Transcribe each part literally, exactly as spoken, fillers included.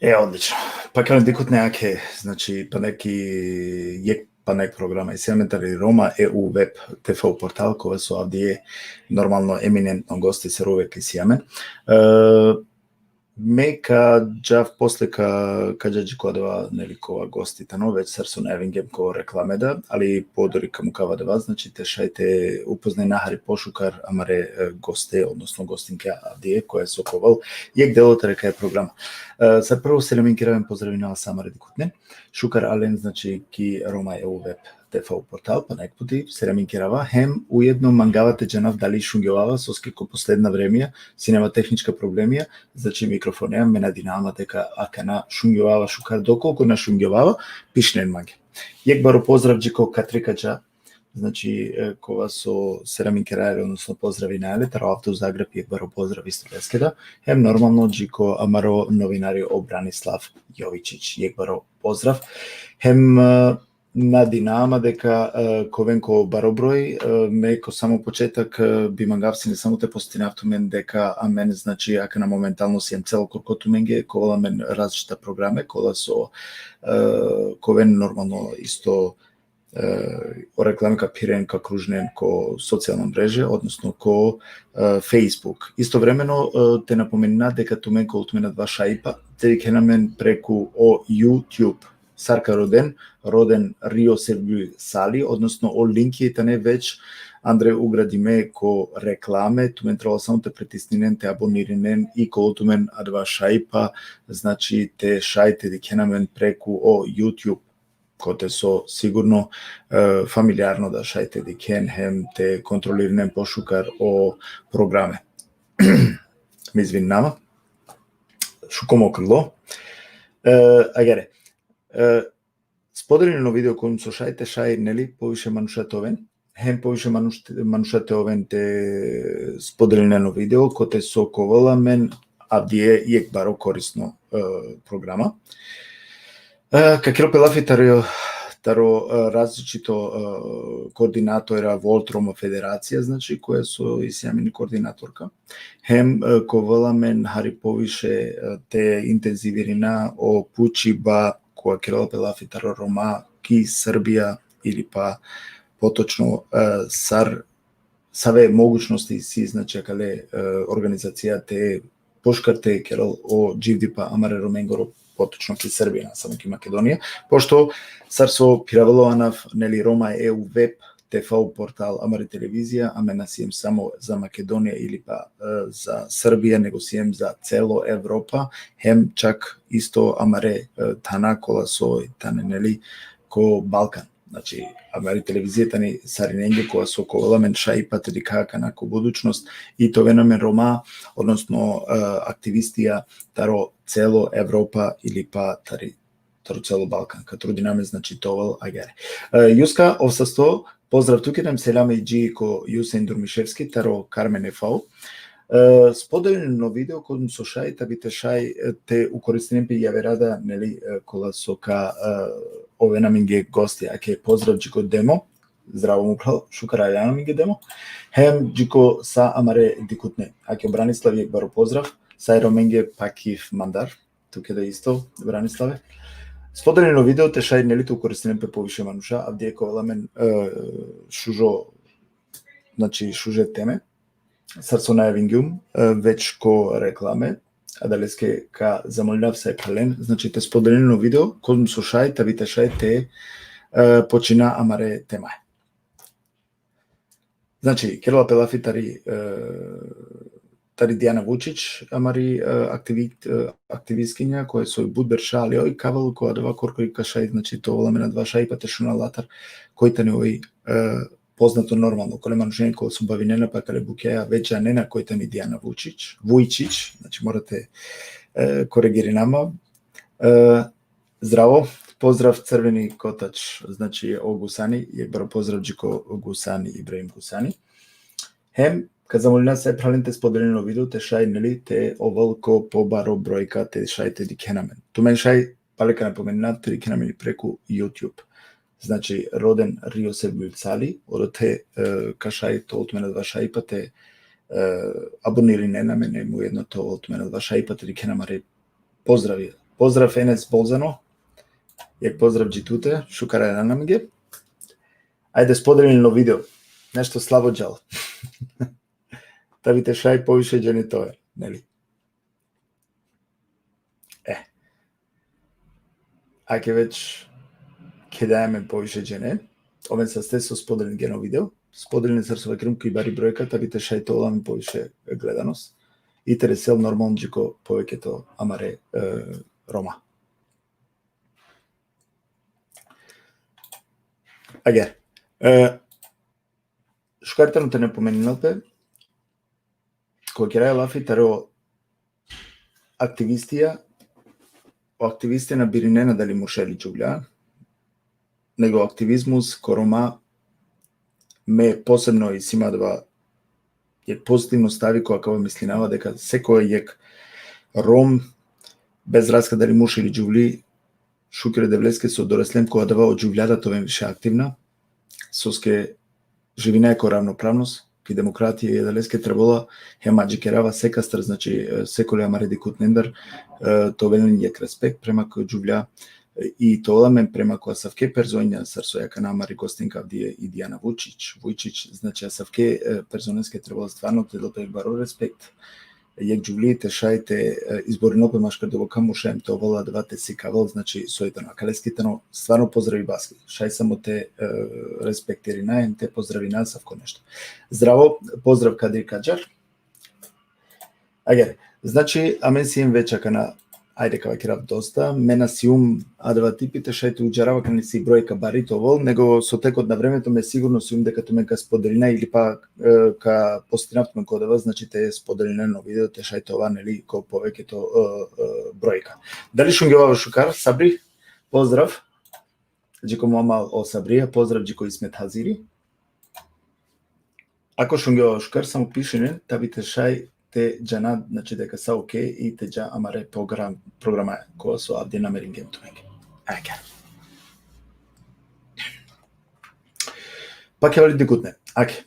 E, odlično. Pa kaj dikhutne ake, znači, pa neki jek, pa nek programa isi amen tari Roma E U web T V portal, kova so avdive normalno eminentno gosti sar uvek isi amen. E, me ka džav posle ka, ka dža dži ko adava, neli, kova gosti tano, već sar so najavingjem ko reklame da, ali po odori ka mukava adava, znači, te šaj te upoznajna hari pošukar amare, e, goste, odnosno gostinke avdive, koja so ka ovel jek delo tari akaja programa. E, sar prvo, selaminkerav hem pozdravinava sa amare dikhutne. Šukar alen, znači, ki Roma E U web T V portal, pana jek puti, selaminkerav, hem ujedno mangava te džanav dali šungjovava, soske ko posledna vremija sine tehnička problemija, znači, mikrofonea, me nadinava ma deka akana šungjovava šukar, dokolku na šungjovava, pišnen mange. Jek baro pozdrav dži ko Katrika dža, znači, e, kova so selaminkeraja le, odnosno pozdravinaja le, taro avto u Zagreb, jek baro pozdrav isto leske da, hem normalno dži ko amaro novinari o Branislav Jovičić, jek baro pozdrav, hem, e, nadinava ma deka, e, ka oven ko baro broj, e, me ko samo početak, e, bi mangav sine samo te podsetinav tumen deka amen, znači, akana momentalno siem celo korko tumenge, ka ovel amen različita programe, kola so, e, ka oven normalno isto, e, o reklame ka phiren, ka kružnen ko socijalna mreže, odnosno ko, e, Facebook. Istovremeno, e, te napomenina deka tumen ka ovel tumen adava šajipa te dikhen amen preku o YouTube, sar ka roden, roden Rio Sevgül Sali, odnosno o linki tane već andre ugradime ko reklame, tumen trebela samo te pritisninen, te abonirinen i ka ovel tumen adava šajipa, znači, te šaj te dikhen amen preku o YouTube, kote so sigurno, e, familijarno da šaj te dikhen hem te kontrolirinen pošukar o programe. Me izvininava. Šuko mo krlo. E, agjaar. E, spodelinen o video kovgum so šaj, te šaj, neli, poviše manuša te oven. Hem poviše manuš-, manuša te oven te spodelinen o video, kote so ka ovel amen avdive jek baro korisno, e, programa. E, ka kerel pe lafi taro, taro, e, različito, e, koordinatora World Roma Federacija, znači, koja so isi amen i koordinatorka. Hem, e, ka ovel amen hari poviše, e, te intenzivirina o pučiba kova kerela pe lafi taro Roma ki Srbija, ili pa potočno, e, sar, save mogućnosti si, znači, akale, e, organizacija te pošukar te kerel o dživdipa amare Romengoro, potočno ki Srbija, na samo ki Makedonija, pošto sar so phiravela o anav, neli, Roma E U web T V portal amari televizija, amen na siem samo za Makedonija ili pa, e, za Srbija, nego siem za celo Evropa, hem čak isto amare, e, thana kola so tane, neli, ko Balkan. Znači, amari televizija tani sarinenge, kova so ka ovel amen šajipa te dikha akana ko budućnost i te oven amen Roma, odnosno, e, aktivistija taro celo Evropa ili pa tari, taro celo Balkan. Ka trudina amen, znači, te ovel agjaar. E, Juska, ov sasto, pozdrav tuke, hem selami dži ko Jusein Durmiševski, taro Karmen F A U. E, spodelinen o video kovgum so šaj, ta bi te šaj, e, te ukoristinen pe javera da, neli, e, kola so ka, e, oven amenge gosti, ake pozdrav dži ko Demo, zdravo mo phral, šukar alen amenge Demo, hem dži ko sa amare dikhutne, ake Branislav, jek baro pozdrav, sa i Romenge pakhiv mandar, tuke da isto, Branislave. Spodelinen o video te šaj, neli, te ukoristinen pe poviše manuša, avdive ka ovel amen, e, šužo, znači, šuže teme, sar so najavingjum, e, već ko reklame, adaleske ka zamolinav sa i phralen, znači, te spodelinen o video, kovgum so šaj, ta bi te šaj te, e, počina amare temaja. Znači, kerela pe lafi tari, e, tari Dijana Vučić, amari, e, aktivi-, e, aktivistkinja, koja so but berša ali oj ka avel ko adava korkori ka šaj, znači, te ovel amen adava šajipa te šuna latar koj tani oj, e, poznato normalno, kole manušenja kola so bavinena pe akale bukjaja, već džanena koj tani Dijana Vučić, Vujčić, znači, mora te, e, korigirina ma. E, zdravo, pozdrav Crveni kotač, znači, o Gusani, jek baro pozdrav dži ko Gusani, Ibrahim Gusani. Hem, ka zamolina sa i phralen te spodelinen o video, te šaj, neli, te ovel ko pobaro brojka, te šaj te dikhen amen. Tumen šaj, pale ka napomenina, te dikhen amen i preku YouTube. Znači, roden Rio Sevgül Sali, odote, e, ka šaj te ovel tumen adava šajipa te, e, abonirinen amen, hem ujedno te ovel tumen adava šajipa te dikhen amare pozdravi, Pozdrav Enes Bolzano. Jekh pozdrav dži tute, šukar anav amenge. Ajde, spodelin o video. Nešto slabo džal. Ta bi te šaj poviše džene te ove, neli? E. Ake već keda amen poviše džene, oven saste so spodelingjen o video, spodelinen sar so vakergjum ki bari brojka, ta bi te šaj te ovel amen poviše gledanost. I te resel normalno dži ko poveketo amare, e, Roma. Agjaar. E, šukar tano te napomeninel pe, ko keraja lafi taro aktivistija, o aktivistija na birinena dali murša ili džuvlja, nego aktivizmus ko Roma, me posebno isi ma adava jekh pozitivno stavi ko akava mislinava deka sekoj jekh Rom, bez razlika dali murš ili džuvli, šukri e Devleske so doreslem ko adava o džuvlja da te oven više aktivna, soske živinaja ko ravnopravnost, ki demokratija, i adaleske trebela, hem adžikerava sekastar, znači, e, sekole amare dikhutnendar, e, te ovel len jekh respekt prema ko džuvlja, e, i te ovel amen prema ko asavke personja, sar so akana amari gostinka avdive i Dijana Vučić, Vujčić, znači, asavke, e, personeske trebela stvarno te del pe baro respekt. Jekh džuvli te šaj te, e, izborinel pe maškar doboka murša hem te ovel adava te sikavel, znači, soj tano. Akaleske tano stvarno pozdravibaske. Šaj samo te, e, respektirina hem te pozdravina asavko nešto. Zdravo, pozdrav Kadir Kadžar. Agjaar, znači, amen siem već akana, ajde ka vakerav dosta, me na sium adava tipi te šaj te udžarav akana isi brojka bari te ovel, nego so tekot na vremeto me sigurno sium deka tumen ka spodelina ili pa, e, ka postinav tumen ko adava, znači te spodelinen o video, te šaj te ova, neli, ko poveketo, e, e, brojka. Dali šungjovava šukar, Sabri? Pozdrav. Dži ko mo amal o Sabrija, pozdrav dži ko Ismet Haziri. Ako šungjovava šukar, samo pišinen, ta bi te šaj te džana, znači, deka sa okej i te dža amare program, programa ko so avdive nameringjum tumenge. Ake. Pa kevali dikhutne. Ake.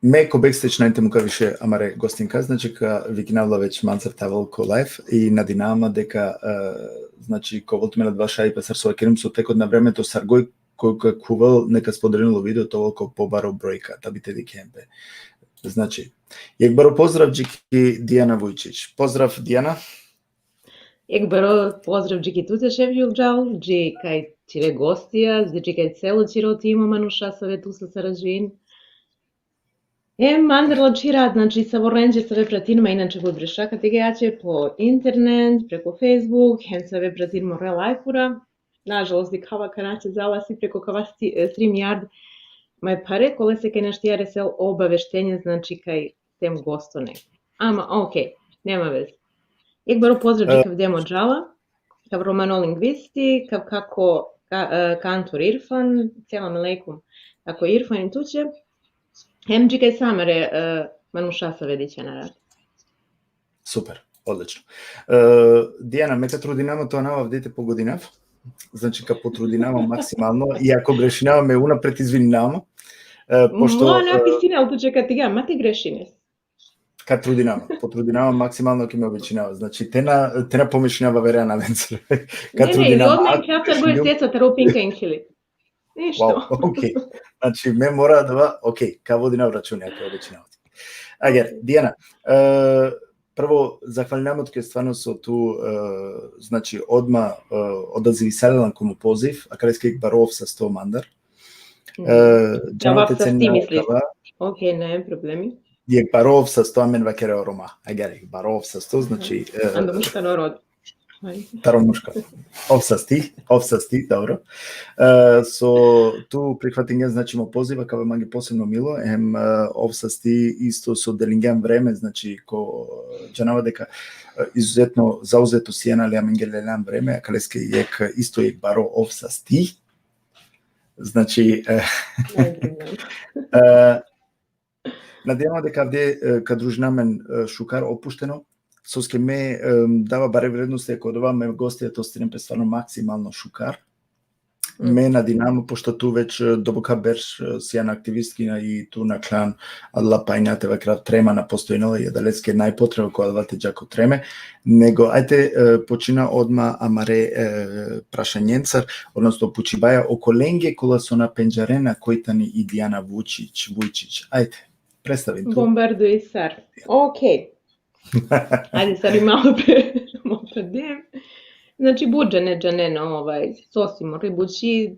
Me ko backstage nane te muka više amare gostinka, znači ka vikinav la već mancar te avel ko live i nadinava ma deka, e, znači, ka ovel tumen adava šajipa sar so vakergjum so tekot na vremeto sar goj ko ka khuvel neka spodelinel o video te ovel ko pobaro brojka, ta bi te dikhen pe. Znači, jekh baro pozdrav dži ki Dijana Vujčić. Pozdrav, Dijana. Jekh baro pozdrav dži ki tute, šef Juldžal, dži kaj čhire gostija, dži kaj celo čhiro timo manuša save tu so sarađuin. E, mandar la čhira, znači, savo renđe save pratin ma, inače but brišaka te gaće po internet, preko Facebook, hem save pratin more lajfura. Nažalost, dikhava kana će zala si preko kava sti-, e, StreamYard maj phare, kolese kaj našti resel obaveštenje, znači, kaj tem gostone. Ama, okej, nema veze. Jekh baro pozdrav dži, e, ka avdive mo džala, ka romano lingvisti, ka, kako, ka, e, kantor Irfan, selam alejkum, kako Irfan i tuće, hem dži kaj sa amare, e, manuša save dićena rat. Super, odlično. E, Dijana, me ka trudinava ma te anav avdive te pogodinav. Znači, ka potrudinava ma maksimalno, i ako grešinava ma unapred izvinava ma. E, pošto, mla, e, napisine, al tu čeka tiga, ma te grešine. Ka trudinava ma, potrudinava ma maksimalno ki me obećinava. Znači, te na, te na pomešinava avere anavencar. Ka trudinava ma. Ne, ne, odma ka taro pinka inkhili. Ništo. Wow, okej. Znači, me mora da, okej, ka vodinav računi, ako obećinava. Agjaar, Dijana, e, prvo, zahvalinava ma tuke stvarno so tu, e, znači, odma, e, odazivisaljan ko mo poziv, akaleske jekh baro ov sasto mandar. E, džanava te ceninava akava. Okej, nema problemi. Jekh baro ov sasto, amen vakera o Roma. Agjaar, jekh baro ov sasto, znači, e, ando muškano rod. Taro muškano. Ov sasti, ov sasti, dobro. E, so tu prihvatingjan, znači, mo poziv, akava mange posebno milo, hem, e, ov sasti isto so delingjan vreme, znači, ko, džanava deka, e, izuzetno zauzeto sian, ali amenge leljan vreme, akaleske jekh, isto jekh baro ov sasti. Znači, e, e, Nadinava ma deka avdive, e, ka družina amen, e, šukar opušteno, soske me, e, dava bare vrednost, ako dava me gostija te ostinen pe stvarno maksimalno šukar. Mm. Me nadinama, pošto tu već, e, doboka berš, e, sian aktivistkina i tu naklan adala panja, te vakerav, trema na postojnela, i adaleske najpotrebno ko adava te dža ko treme, nego ajde, e, počina odma amare, e, prašanjencar, odnosno pučibaja okolenge kola so na pendžarena koj tani i Dijana Vučić, Vujčić. Ajde, predstavin tu. Bombardujsar. Okej. Ajde, sad i malo pre, malo pre dem. Znači, but džene džanen, ovaj, so si mori buči,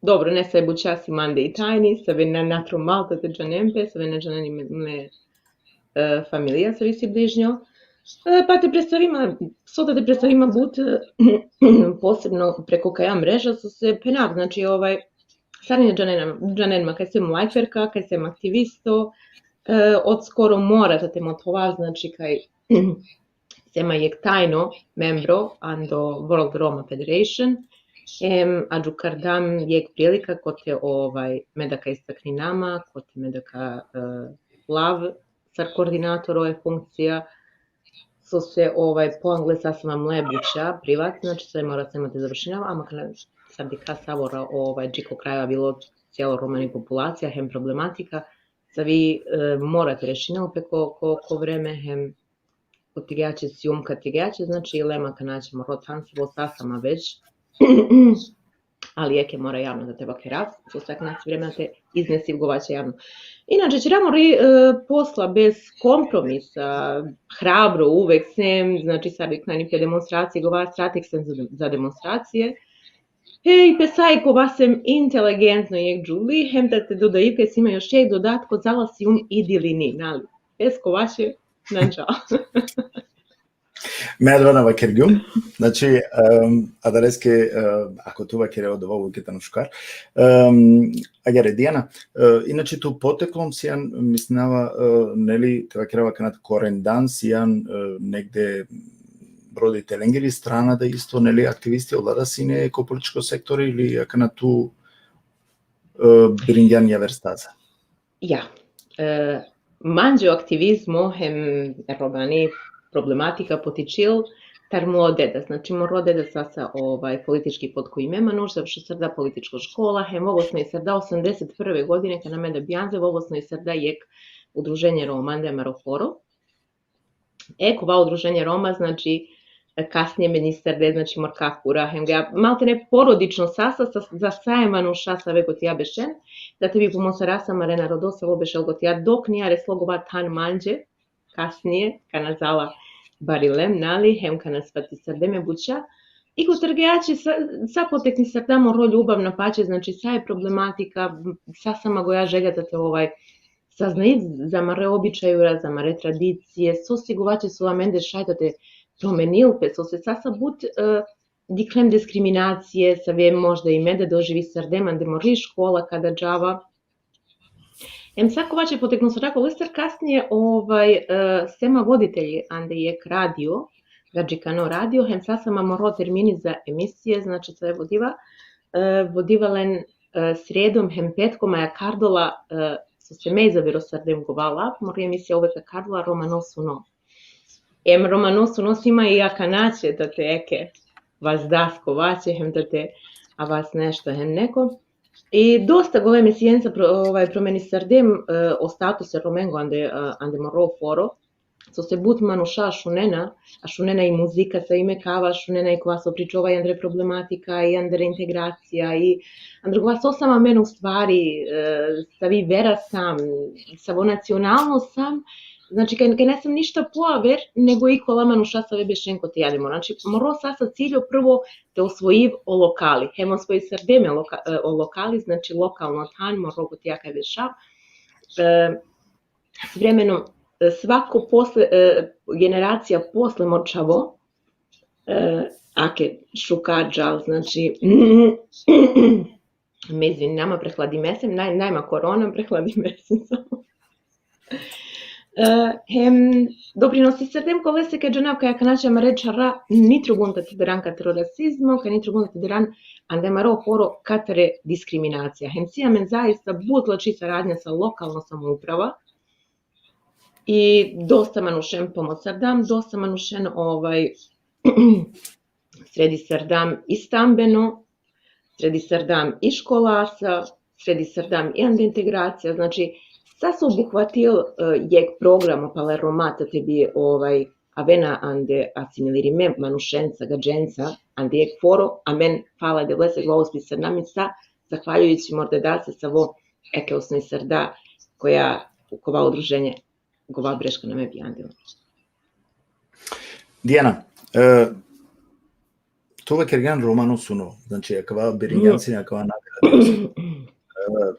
dobro, nesave buča si mande i tajni, save na, na tromal te džanen pe, save na džanen i me, me, e, familija, savi si bližnjo. E, pa te predstavima, so da te predstavima but, posebno preko kaja mreža, so se phenav, znači, ovaj, sarine džanen, džanen ma kaj sem lajferka, kaj sem aktivisto, e, odskoro mora da te mothova, znači, kaj sema jek tajno membro ando World Roma Federation, em, adžukardam jek prilika kote, ovaj, me da ka istakninama, kote me da ka, e, lav sar koordinator ove funkcija, so se, ovaj, po anglesa sema mle buča, privat, znači, sve mora sema te završinava, ama kana sar dikha savora, ovaj, dži ko kraja bilo cijelo romani populacija, hem problematika, savi, e, mora te rešinel pe ko, ko, ko vreme, hem kote gaće sium, kate gaće, znači, lema kana će moro than, savo sasama već, ali jeke mora javno da te vakerav, so sa kana si vreme te iznesi govaće javno. Inače, ćera mori, e, posla bez kompromisa, hrabro uvek sem, znači, sad bi knani pe demonstracije, gova strateg sem za, za demonstracije. Hej, pe sa i kova sem inteligentno jek džuli, hem da te dodaji kaj si ima još jek dodatko, zala sium i dilini, nali? Pes kovaće, nanđa. Me adava na vakergjum, znači, em, adaleske, e, ako tu vakere odova uvek tano šukar. Em, agjaar, Dijana, e, inače tu poteklom sian, mislinava, e, neli, te vakerava kana korendan sian, e, negde roditelengiri strana da isto, neli, aktivisti, ola da sine ko političko sektori ili akana tu, e, biringjan javer staza? Ja. E, manđe o aktivizmo hem romani problematika potičil tar mlo deda. Znači, moro deda sasa, ovaj, politički potkojime manuš, završisarda političko škola, hem vovosno isarda osamdeset prve godine, kana me da bijanze, vovosno isarda jek udruženje Roma, ande amaro foro. E, kova udruženje Roma, znači, kasnije me nisarde, znači, mor kakura, hem ga, maltene porodično sasa, sa, za sa e manuša save gotija bešen, da te bi pomosaras amare narodo, savo bešel gotija, dok nija reslo gova than manđe, kasnije, kana zala barilem, nali, hem kana spatisarde me buča, i kotar gaće sa, sa poteknisarda moro ljubav napače, znači, sa e problematika, sasa ma goja želja da te, ovaj, saznai za amare običajura, za amare tradicije, so siguvaće so amende šaj da te promenil pe, so se sasa but, e, dikhlem diskriminacije, save možda i me da doživisardem ande mori škola kada džava. Em sa kovaće poteknusarda kolestar kasnije, ovaj, e, sema voditelji ande jek radio, gadžikano radio, hem sasa ma moro termini za emisije, znači, save vodiva, e, vodiva len, e, sredom hem petkom, a akhardela, e, so se me izaberosardem gova lav, mori emisija uvek akhardela Romano suno. Em Romano suno si ma i akanaće da te eke vazdas kovaće, hem da te avas nešto, hem neko. I dosta goleme sijenca pro-, ovaj, promenisardem, e, o statuse Romengo ande, e, ande moro foro, so se but manuša ašunena, ašunena i muzika sa i me kava, ašunena i kova so pričova i andre problematika, i andre integracija, i andre kova so sam amen u stvari, e, savi vera sam, savo nacionalno sam, znači, kaj, kaj nesam ništa poaver nego i kola manuša save bešen kote ja ande moro. Znači, moro sasa ciljo prvo te osvojiv o lokali. Hem osvojisardem e loka-, e, o lokali, znači, lokalno than, moro kote ja kaj bešav. E, s vremenom, e, svako posle, e, generacija posle mor čhavo, e, ake šukar džal, znači, me izvinama, prehladimesem, naj, najma korona, prehladimesem samo. E, hem doprinosisardem kolese kaj džanav kaj akanaće amare čhara ni trubun te deran kataro rasizmo, kaj ni trubun te deran ande amaro foro katare diskriminacija. Hem si amen zaista but lači saradnja sa lokalno samouprava i dosta manušen pomosardam, dosta manušen, ovaj, sredisardam i stambeno, sredi sardam i školasa, sredi sardam i ande integracija, znači, sa so obuhvatil, e, jek programa pale Roma, ta te bi, ovaj, avena ande asimilirime manušenca, gadženca, ande jek foro, amen, hvala Devlese, kova uspis sardam i sa, zahvaljujući mordedase, savo eke osnovi sarda, koja, kova udruženje, kova breška name bi andilo. Dijana, e, tu vakergjan romano suno, znači, akava biringjan si, akava nagrada. E,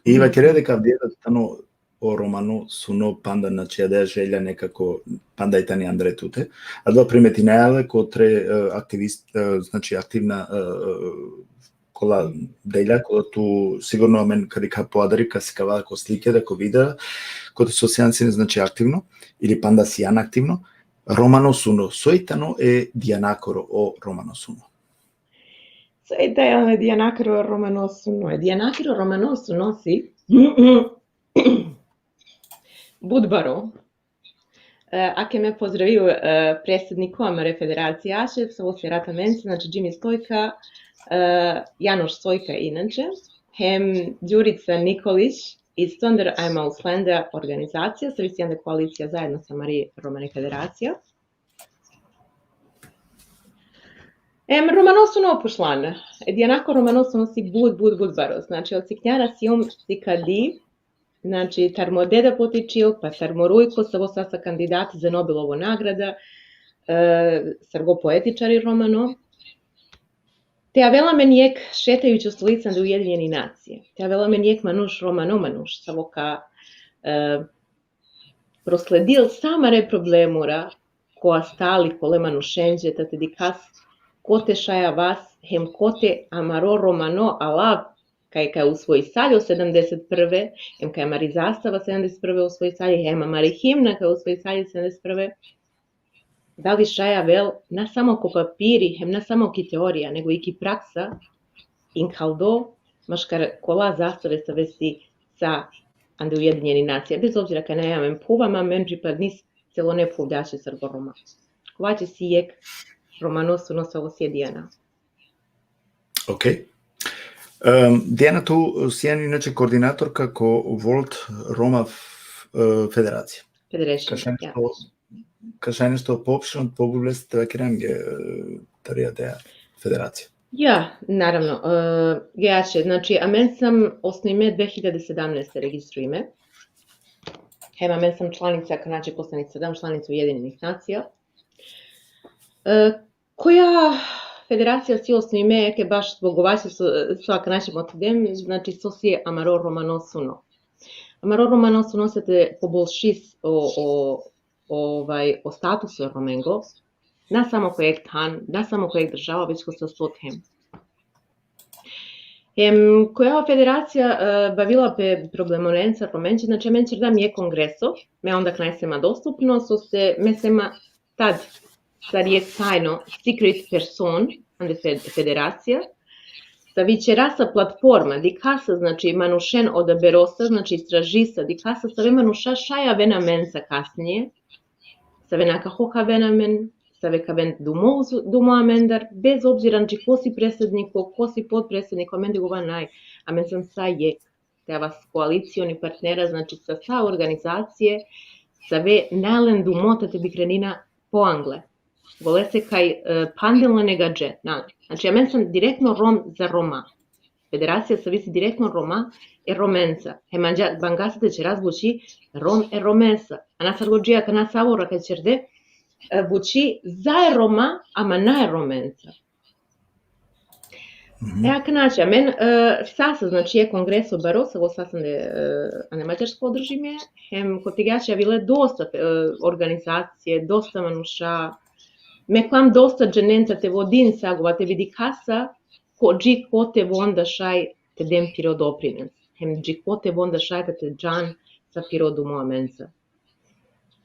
i vakere deka avdive tano o romano suno panda, znači, adaja želja nekako panda i tani andre tute. Adava primetinaja le kotre, e, aktivist, e, znači, aktivna, e, kola delja, kola tu sigurno amen ka dikha poadari, ka sikava ko slike, da ko videa, kote so sijan sine, znači, aktivno, ili panda sijan aktivno, romano suno, soj tano e Dijanakoro o romano suno? Soj tano e Dijanakoro romano suno, e Dijanakoro romano suno si but baro. E, ake me pozdraviv, e, predsedniko amare federacije aše, savo si erat amenca, znači, Džimi Stojka, e, Janoš Stojka inače, hem Đurica Nikolić, i Sonder Ajma Uslenda organizacija, savi si ande koalicija zajedno sa amari romani federacija. Em, romano suno pušlan, e Dijanakoro romano suno si but, but, but baro. Znači, od siknjara sijum sikadiv, znači, tar mo deda potičil, pa tar mo rujko, savo sasa kandidati za Nobelovo nagrada, e, sar go poetičari romano. Te avela amen jek šetajuća stolica ande Ujedinjeni nacije. Te avela amen jek manuš, romano manuš, savo ka, e, prosledil sa amare problemura, ko astali, kole manušenđe, ta te dikhas kote šaj avas, hem kote amaro romano alav, kaj, kaj usvojisalje sedamdeset prve, hem kaj amari zastava sedamdeset prve usvojisalje, hem amari himna kaj usvojisalje sedamdeset prve, dali šaj avel, na samo ko papiri, hem na samo ki teorija, nego i ki praksa, inkhaldo, maškar kola zastave save si sa ande Ujedinjeni nacije. Bez obzira kaj nane amen phuv, ama amen pripadnis celone phuvljaće sar go Roma. Kovaće si jek romano suno savo si e Dijana. Okej. Em, Dijana, tu sijan inače koordinatorka ko World Roma f-, e, Federacija. Federation, Ka šaj ja. nešto, ka šaj nešto poopšteno, pobubleste te vakeran ge, e, tari adaja federacija? Ja, naravno. E, gejaće, znači, amen sam osnujme dve hiljade sedamnaeste registrujme. Hem amen sam članica, ka, znači, poslanica, dam članica Ujedinjenih nacija. E, koja federacija si osnujme, ke baš zbog ovaće so, so, ka, znači, motivem, znači, so si amaro romano suno. Amaro romano suno se te pobolšis o, o, ovaj, o statuso Romengo, na samo ko jek than, na samo ko jek država, već ko sa so than. Em, koja federacija, e, bavila pe problemonenca Romenđe, znači, amen ćerdam jek kongreso, me onda kaj naj sema dostupno, so se, me sema tad sar jek tajno, secret person, ande fed-, federacija, savi ćerasa platforma, dikhasa, znači, manušen odaberosa, znači, istražisa, dikhasa save manuša šaj aven amenca kasnije, save na ka hohaven amen, save ka aven dumo uz-, dumo amendar, bez obzira, znači, ko si predsedniko, ko si potpredsedniko, amen degova naj, amen sam sa jek, te avas koalicioni partnera, znači, sa, sa organizacije, save nalen dumo ta te bikrenina po angle. Golese kaj, e, panden len e gadže, na. Znači, amen sam direktno Rom za Roma. Federacija savi si direktno Roma e Romenca. Hem manga-, mangasa te ćeras bući Rom e Romenca. A na sar go dži akana savor kaj ćerde, e, bući za e Roma, ama na e Romenca. Mhm. E, akana, znači, amen, e, sasa, znači, e kongreso baro, savo sasa ande, e, ande Mađarsko održime, hem kote gejaće avile dosta, e, organizacije, dosta manuša, me klam dosta dženenca te vodin sa agova te vidi kasa, ko dži kote von da šaj te den piro doprinos, hem dži kote von da šaj te džan sa piro dumo amenca.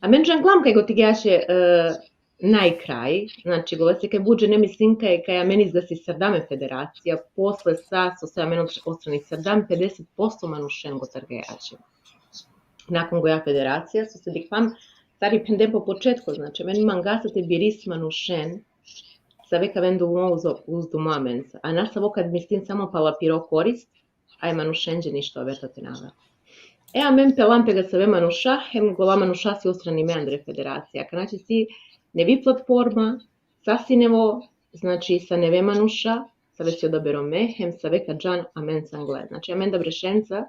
Amen džanglam kaj kote gejaće, e, najkraj, znači, golese kaj but džene mislin kaj, kaj amen izgasi sardam e federacija, posle sa, so se amen od-, odstrani sardam, pedeset posto manušen kotar gejaće. Nakon goja federacija, so se dikvam, sar i phendem po početko, znači, amen mangasa te biris manušen, save ka aven dumo uz, uz dumo amenca. A na savo kad mistin samo pala piro korist, a e manušenđe ništo aver tate na avel. E, amen pelam pega save manuša, hem gola manuša si ostranime andre federacija. Akana si nevi platforma, sa si nevo, znači sa neve manuša, save si odaberome, hem save ka džan amen sangle. Znači, amen da brešenca,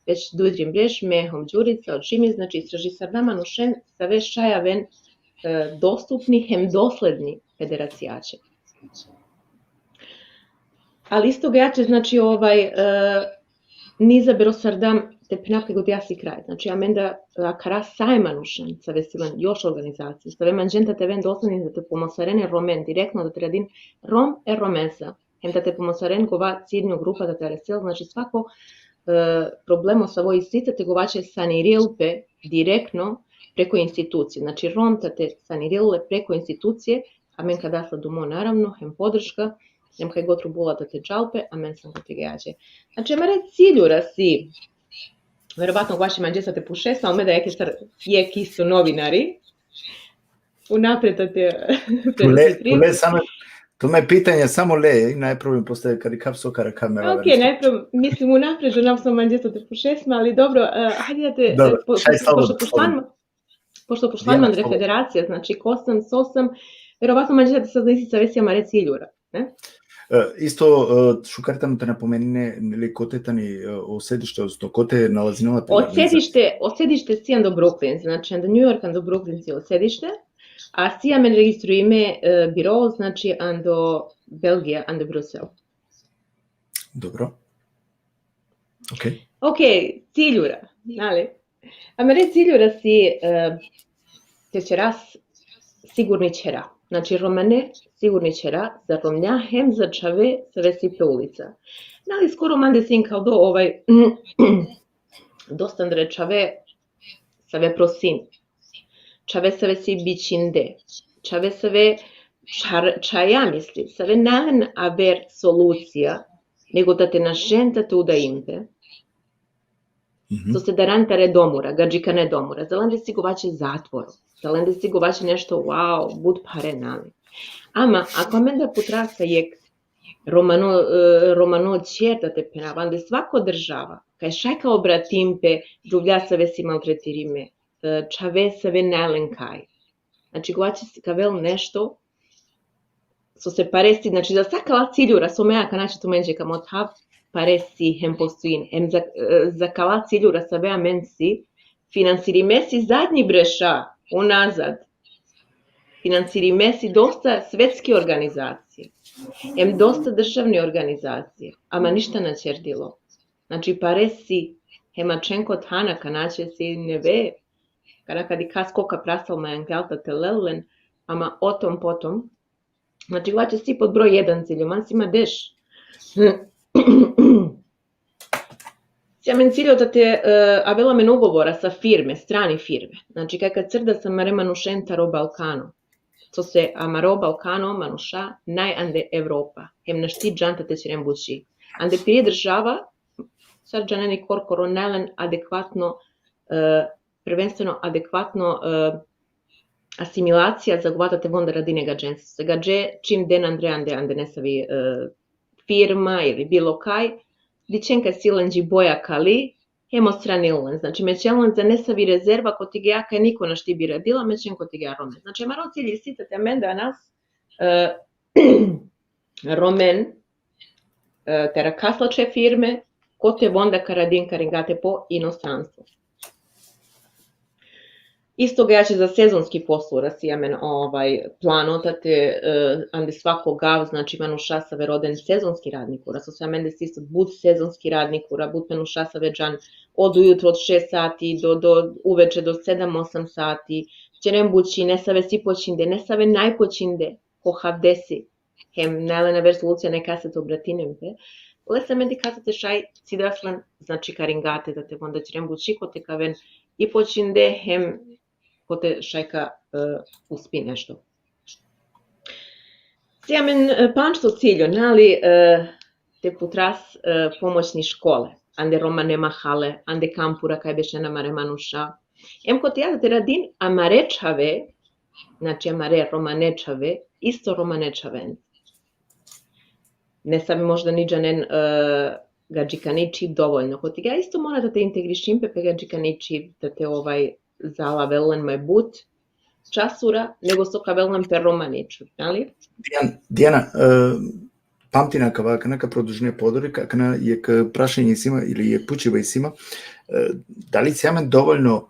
već duj trin breš, me hem Đurica, o Čimi, znači, istražisarda manušen, save šaj aven, e, dostupni hem dosledni federacijaće. Ali isto gajaće, znači, ovaj, e, ni zaberosardam te phenav kaj godi asi kraj. Znači, amen da, akara sa e manušen, save si len još organizacije, save manđen da te aven dosledni, da te pomosaren e Romen, direktno da te radin Rom e Romesa, hem da te pomosaren kova ciljno grupa da te aresel, znači, svako, e, problemo savo isi, te govaće saniril pe direktno preko institucije. Znači, Rom da te saniril le preko institucije, amen ka da sa dumo, naravno, hem podrška, hem kaj god trubula da te džal pe, amen sango te gajaće. Znači, amare ciljura si, verovatno govaće manđe sa te pušes, a me da jekh sar, jekh isto novinari, unapred da te, Tule, tule samo, tume pitanje samo le, naj problem, posle kad i kap so kara kamera. Ok, naj problem, mislim, unapred, že nam sam manđe sa te pušes, ali dobro, e, hajde da te, Dobro, e, po-, šaj, pošto, slobodno, pošto pušlan, pošto pušlan Dijana, andre slobodno. Federacija, znači, ko sam, so sam, verovatno manđe sa te saznisi save si amare ciljura, ne? E, isto, e, šukar tano te napomenine, neli, kote tani, e, o sedište, odnosno kote nalazinela pe O organizacija? Sedište, o sedište si ando Brooklyn, znači ando New York, ando Brooklyn si o sedište, a si amen registrujime, e, biro, znači ando Belgija, ando Brusel. Dobro. Ok. Ok, ciljura, nali? Amare ciljura si, e, te ćeras sigurni ćhera. Znači, romane sigurni ćhera za romnja hem za čhave save si pe ulica. Nali, skoro mande sin kaldo, ovaj, dosta andre čhave save prosin. Čhave save si bičinde. Čhave save čar-, čaja misli, save nalen aver solucija, nego da te našen da te udain pe. Mhm. So se daran tare domura, gadžikane domura. Za lende si govaće zatvor. Za lende si govaće nešto, wow, but phare, nali. Ama, ako amen da putrasa jekh romano, e, romano ćher da te phenav, ande svako država, kaj šaj ka obratin pe džuvlja save si maltretirime, e, čhave save nalen kaj. Znači, govaće si ka avel nešto, so se pare si, znači, za sa kala ciljura, so me akana, znači, tumenđe ka mothav, pare si hem postojin, hem za, e, za kala ciljura save amen si, finansirime si zadnji breša, unazad, finansirime si dosta svetski organizacije, hem dosta državni organizacije, ama ništa na ćerdilo. Znači, pare si, hem ačhen ko than, akana će si neve, kana kadi kas ko ka prasal ma angel da te lel len, ama o tom potom. Znači, govaće si pod broj jedan ciljo, man si ma deš. Si amen ciljo da te, e, avela amen ugovora sa firme, strani firme. Znači, kaj ka crda sa amare manušen taro Balkano. So se amaro Balkano manuša naj ande Evropa. Hem našti džan da te ćeren bući. Ande piri država, sar džanen i korkoro, nalen adekvatno, e, prvenstveno adekvatno, e, asimilacija za gova da te von da radin e gadžen. Se gadže čim den andre ande, ande nesavi, e, firma ili bilo kaj, dičen kaj si lenđi boja kali, hem odstranil len. Znači, mečen len za nesavi rezerva, kote gea kaj niko našti bi radila, mečen kote gea Romen. Znači, amaro cilj isi da te amen danas, e, Romen, e, te arakhas lačhe firme, kote von da ka radin karingate po inostranstvo. Isto gajaće za sezonski poslura si amen, ovaj, plano, da te, e, ande svako gav, znači, manuša save roden sezonski radnikura, so se amende si isto but sezonski radnikura, but manuša save džan od ujutro od šest sati do, do uveče do sedam, osam sati, ćeren bući, nesave si počinde, nesave naj počinde, ko havdesi, hem naj len aver solucija, naj kasa te obratinen pe, lese amen dikha sa te šaj cidas len, znači, karingate, da te von da ćeren bući kote ka aven i počinde, hem kote šaj ka, e, uspi nešto. Si amen, e, pandžto ciljo, nali, e, te putras, e, pomoćni škole, ande romane mahale, ande kampura kaj bešena amare manuša. Hem kote ja da te radin amare čhave, znači, amare romane čhave, isto romane čhaven. nesave možda ni džanen, e, gadžikani čhib dovoljno. Kote isto mora da te integrišin pe pe gadžikani čhib, da te, ovaj, zalavel len maj but časura, nego so ka avel len pe romani čhib, nali? Dijana, Dijana, e, pamtina kava, akana ka produžine podorik, akana jekh prašanje isi ma, ili jekh pučiba isi ma, e, dali si amen dovoljno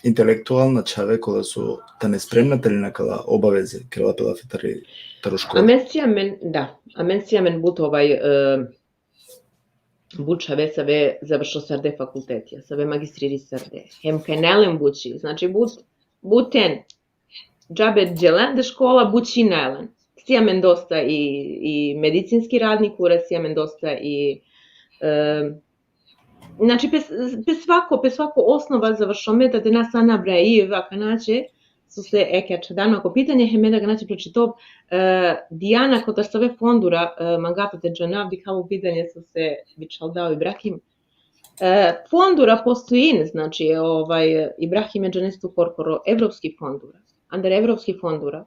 intelektualna čhave kola so tane spremna te len akala obaveze, kerela pe lafi tari, taro škola? Amen si amen, da, amen si amen but, ovaj, e, but čhave save završo sarde fakultetija, save magistririsarde. Hem kaj nalen buči, znači but, buten džabe dželen de škola, buči nalen. Si amen dosta i, i medicinski radnikura, si amen dosta i, e, znači, pe, pe svako, pe svako osnova završome, da te na sa nabrajiv, akanače, so se eke ačhadan ma ko pitanje, hem me da akanače pročitov, e, Dijana, kotar save fondura, e, mangava te džanav, dikhav o pitanje so se bičhalda o Ibrahim. E, fondura postojin, znači, ovaj, Ibrahim, e džanes tu korkoro, evropski fondura. Andar evropski fondura.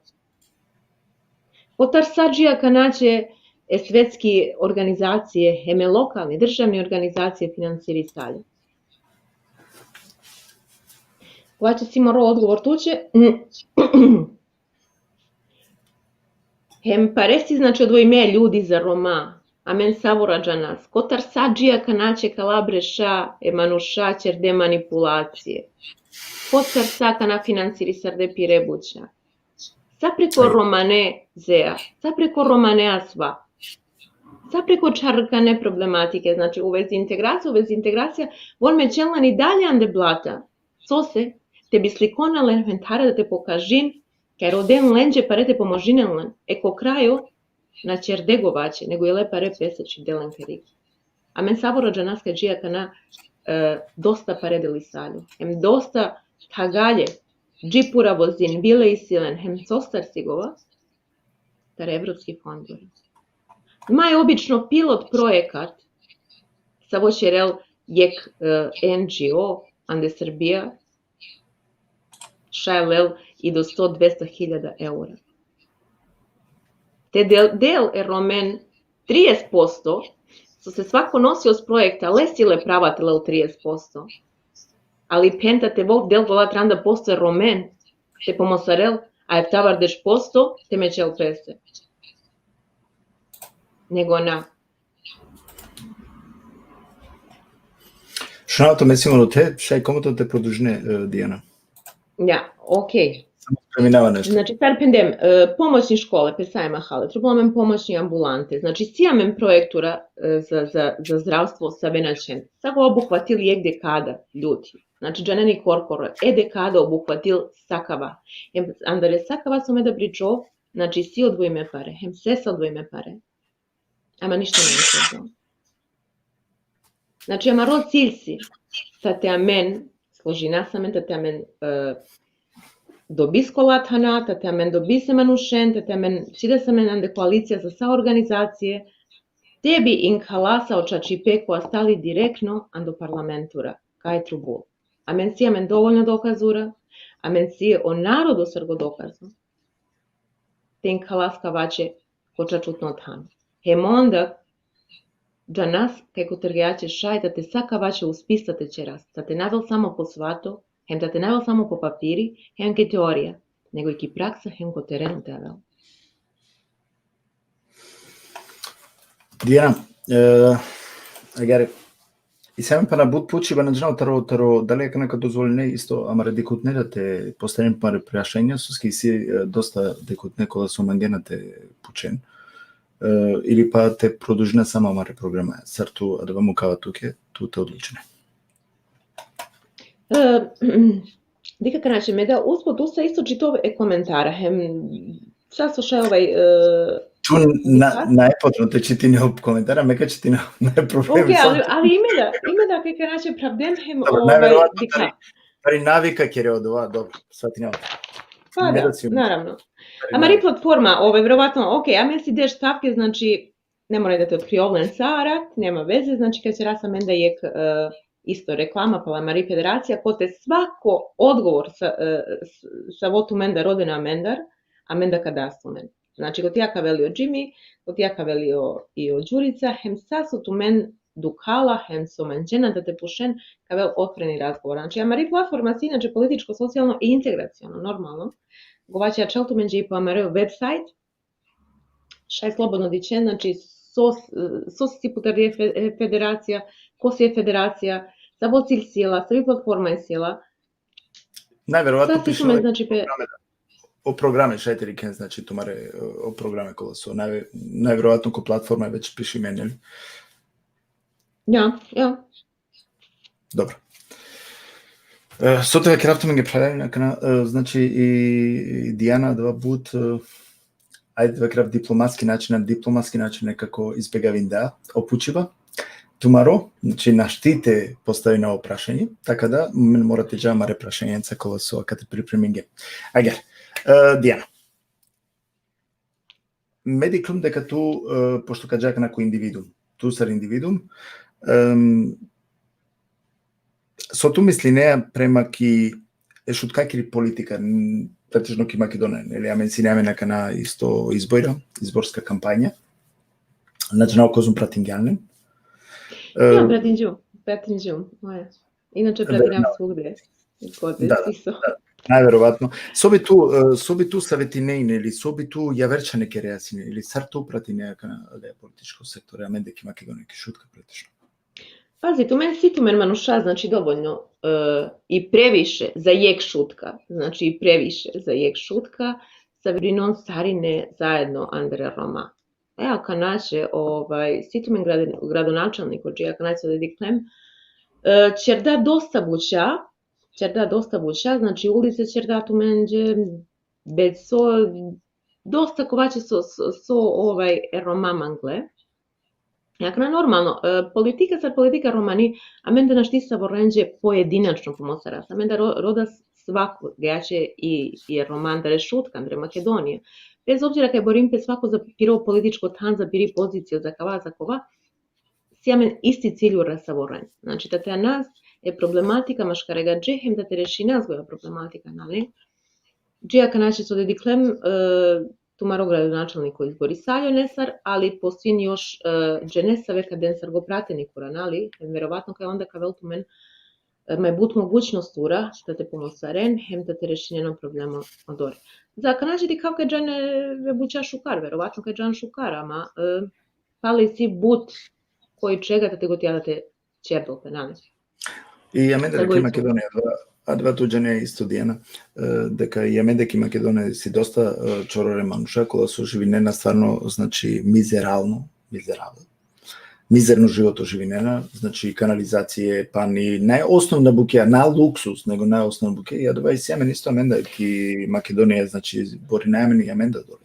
Kotar sa dži akanače e svetski organizacije, hem e lokalni, državni organizacije finansirisalje. Kovače si moro odgovor tuće. Hem pare si, znači, odvojime ljudi za Roma. Amen savura džanas. Kotar sa dži akanače kala breša e manuša ćerde manipulacije. Kotar sa akana finansirisarde pire buća. Sa preko romane zea, sa preko romane asva. Sa preko čharkane problematike, znači, u vezi integracija, u vezi integracija, von me čelna i dalje ande blata. So se, te bi slikona len hem tare da te pokažin, kaj roden lenđe pare te pomožinen len, e ko krajo, na ćerde govaće, nego jele pare pese čhibde len kariki. Amen savura džanas kaj dži akana, e, dosta pare delisalju. Hem dosta thagalje, dži pura vozin, vile isi len, hem sostar si gova, tari evropski fonduri. Ma e obično pilot projekat, savo ćerel jekh, e, N G O, ande Srbija, šaj lel i do sto, dvesta hiljada eura. Te del, del e Romen trideset posto, so se svako nosioc projekta, lesi le prava te lel trideset posto. Ali penta te vov del gola tranda posto e Romen, te pomosarel, a eftavardeš posto te mećel pese. Nego na. Šunava tumen, sigurno te, šaj komotno te produžine, e, Dijana. Ja, okej. Samo preminava nešto. Znači, sar phendem, e, pomoćni škole, pe sa e mahale, trubol amen pomoćni ambulante. Znači, si amen projektura, e, za, za, za zdravstvo save na čhen. Savo obuhvatil jekh dekada, ljudi. Znači, džaneni korkoro, e dekada obuhvatil sa kava. Em, andare sa kava so me da pričov, znači, si odvojime pare, hem se sa odvojime pare. Ama ništo na isi. Znači, amaro cilj si, tate amen, složina sa amen, tate amen, e, dobis kola thana, tate amen dobis e manušen, tate amen, čhida sa amen ande koalicija sa sa organizacije, te bi inkhala sa o čačipe ko astali direktno ando parlamentura, kaj trubul. Amen si amen dovoljno dokazura, amen si o narodo sargo dokazo. Te inkhalas kavaće ko čačutno than. Hem onda, džanas kaj kotar gaće šaj, tate sa kavaće uspis tate ćeras, tate na avel samo po svato, hem tate na avel samo po papiri, hem ki teorija, nego i ki praksa, hem ko terenu te avel. Dijana, e, agjaar, isi amen pana but pučiba, na džanav taro, taro, dali akana ka dozvoline isto amare dikhutne da te postavinen amare prašanja, soske isi, e, dosta dikhutne kola so mangena te pučen. E, ili pa te produžina samo amare programa. Sar tu, adava mukava tuke, tu te odlučine. E, dikh akana, me da usput usa isto čitov e komentara, hem sa so šaj, ovaj, e, tu na, na e potrebno te čitine o komentara, me ka čitina, na e problemi. Okej, ali, ali ime da, ime da kaj akana pravden hem, dobro, ovaj, najverovatno dikha. Tari, tari navika kere odova, dobro, svatinava. Pa da, naravno. Amari platforma, ovaj, verovatno, okej, amen si deš stavke, znači, ne mora da te otkrijoven sa arat, nema veze, znači, ka ćeras amen da jekh, e, isto reklama pala amari federacija, kote svako odgovor sa, e, s-, savo tumen da rodena amendar, amen da ka das tumen. Znači, gotija ka aveli o Jimmy, gotija ka aveli o, i o Đurica, hem sa so tumen dukhala, hem so manđena da te pučen, ka avel otvoreni razgovor. Znači, amari platforma si, znači, političko, socijalno i integraciono, normalno. Gova će ačhel tumenđe i po amaro website, šaj slobodno dičhen, znači, so, so si put ari e fe-, e federacija, ko si e federacija, savo cilj si la, savi platforma si la. Najverovatno Sa si piše tumen, ovaj znači, pe programe, o programe šaj te dikhen, znači, tumare, o programe kola so, naj-, najverovatno ko platforma već piše meni, jel? Ja, ja. Dobro. E, so te vakerav tumenge, phralalen, akana, e, znači, i, i Dijana adava but, e, ajde te vakerav, diplomatski način, na diplomatski način nekako izbegavinda o pučiba tumaro, znači, našti te postavina o prašanje, taka da, men mora te dža amare prašanjenca kola so akate pripremingjem. Agjaar, e, Dijana. Me dikhlum deka tu, e, pošto ka dža akana ko individuum, tu sar individuum, em, so tu mislinea prema ki e Šutkakiri politika, n-, pretežno ki Makedonija, neli, amen sine amen akana isto izbora, izborska kampanja. Znači, na kozom pratingjan len. E, Ja, pratinđum, pratinđum, moja. Inače, Verno. pratinđum svugde. Kod Da, isto. Najverovatno. So bi tu, e, so bi tu savetinea, ili so bi tu javer čhane kerea sine, ili sar tu pratinea akana le političko sektore, amende ki Makedonija, ki Šutka pretežno? Pazi, tumen si tumen manuša, znači, dovoljno, e, i previše za jekh Šutka, znači, i previše za jekh Šutka, sa virinon sarine zajedno andre Roma. E, akana će, ovaj, si tumen grad-, gradonačelniko, dži akana će da dikhlem, e, ćerda dosta buća, ćerda dosta buća, znači, ulice ćerda tumenđe, beco, dosta kovaće so, so, so, ovaj, e Roma mangle. Akana normalno, e, politika sar politika romani, amenda našti savorenđe pojedinačno pomosaras. Amenda ro-, roda svako, gaće i, i Roma andre Šutka, andre Makedonija. Bez obzira kaj borim pe svako za piro političko than, za piri pozicija, za kava, za kova, si amen isti cilj ura savoren. Znači, tate anas e problematika maškar e gadže, hem da te rešinav koja problematika, nali? Dži akana će so da dikhlem, e, tumaro gradonačelniko izborisaljo nesar, ali postojin još, e, džene save ka den sar go pratenik ura, nali? Hem verovatno kaj onda ka avel tumen, e, maj but mogućnost ura, da te pomosaren, hem da te rešinen o problemo odore. Za akana će dikhav kaj džan e buća šukar, verovatno kaj džan šukar, ama, e, pali si but koj čega te gotija da te ćerdol pe, nali? I amende Tako ki i to. Makedonija, adava, adava tu džane isto, Dijana, e, deka i amende ki Makedonija si dosta, e, čorore manuša, kola so živinena stvarno, znači, mizeralno, mizeralno. Mizerno životo živinena, znači, kanalizacije, pani, najosnovna bukja, na luksus, nego najosnovna bukja, i adava isi amen isto amenda ki Makedonija, znači, borina amen i amenda dole.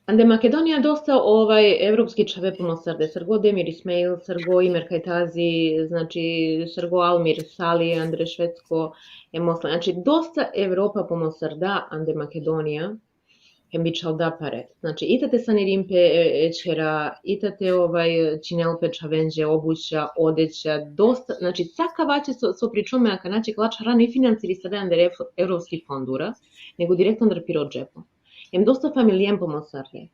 Ande Makedonija dosta, ovaj, evropski čhave pomosarde, sar go Demir Ismail, sar go Imer Kajtazi, znači, sar go Almir Sali, andre Švedsko, e Mosla. Znači, dosta Evropa pomosarda ande Makedonija, hem bičhalda pare. Znači, i tate sanirin pe e, e ćhera, i tate, ovaj, činel pe čhavenđe obuća, odeća, dosta, znači, sa kavaće so, so pričome akana, će kala čhara ni financirisade andre ev-, evropski fondura, nego direktno andre piro džepo. Hem dosta familijen pomosarde.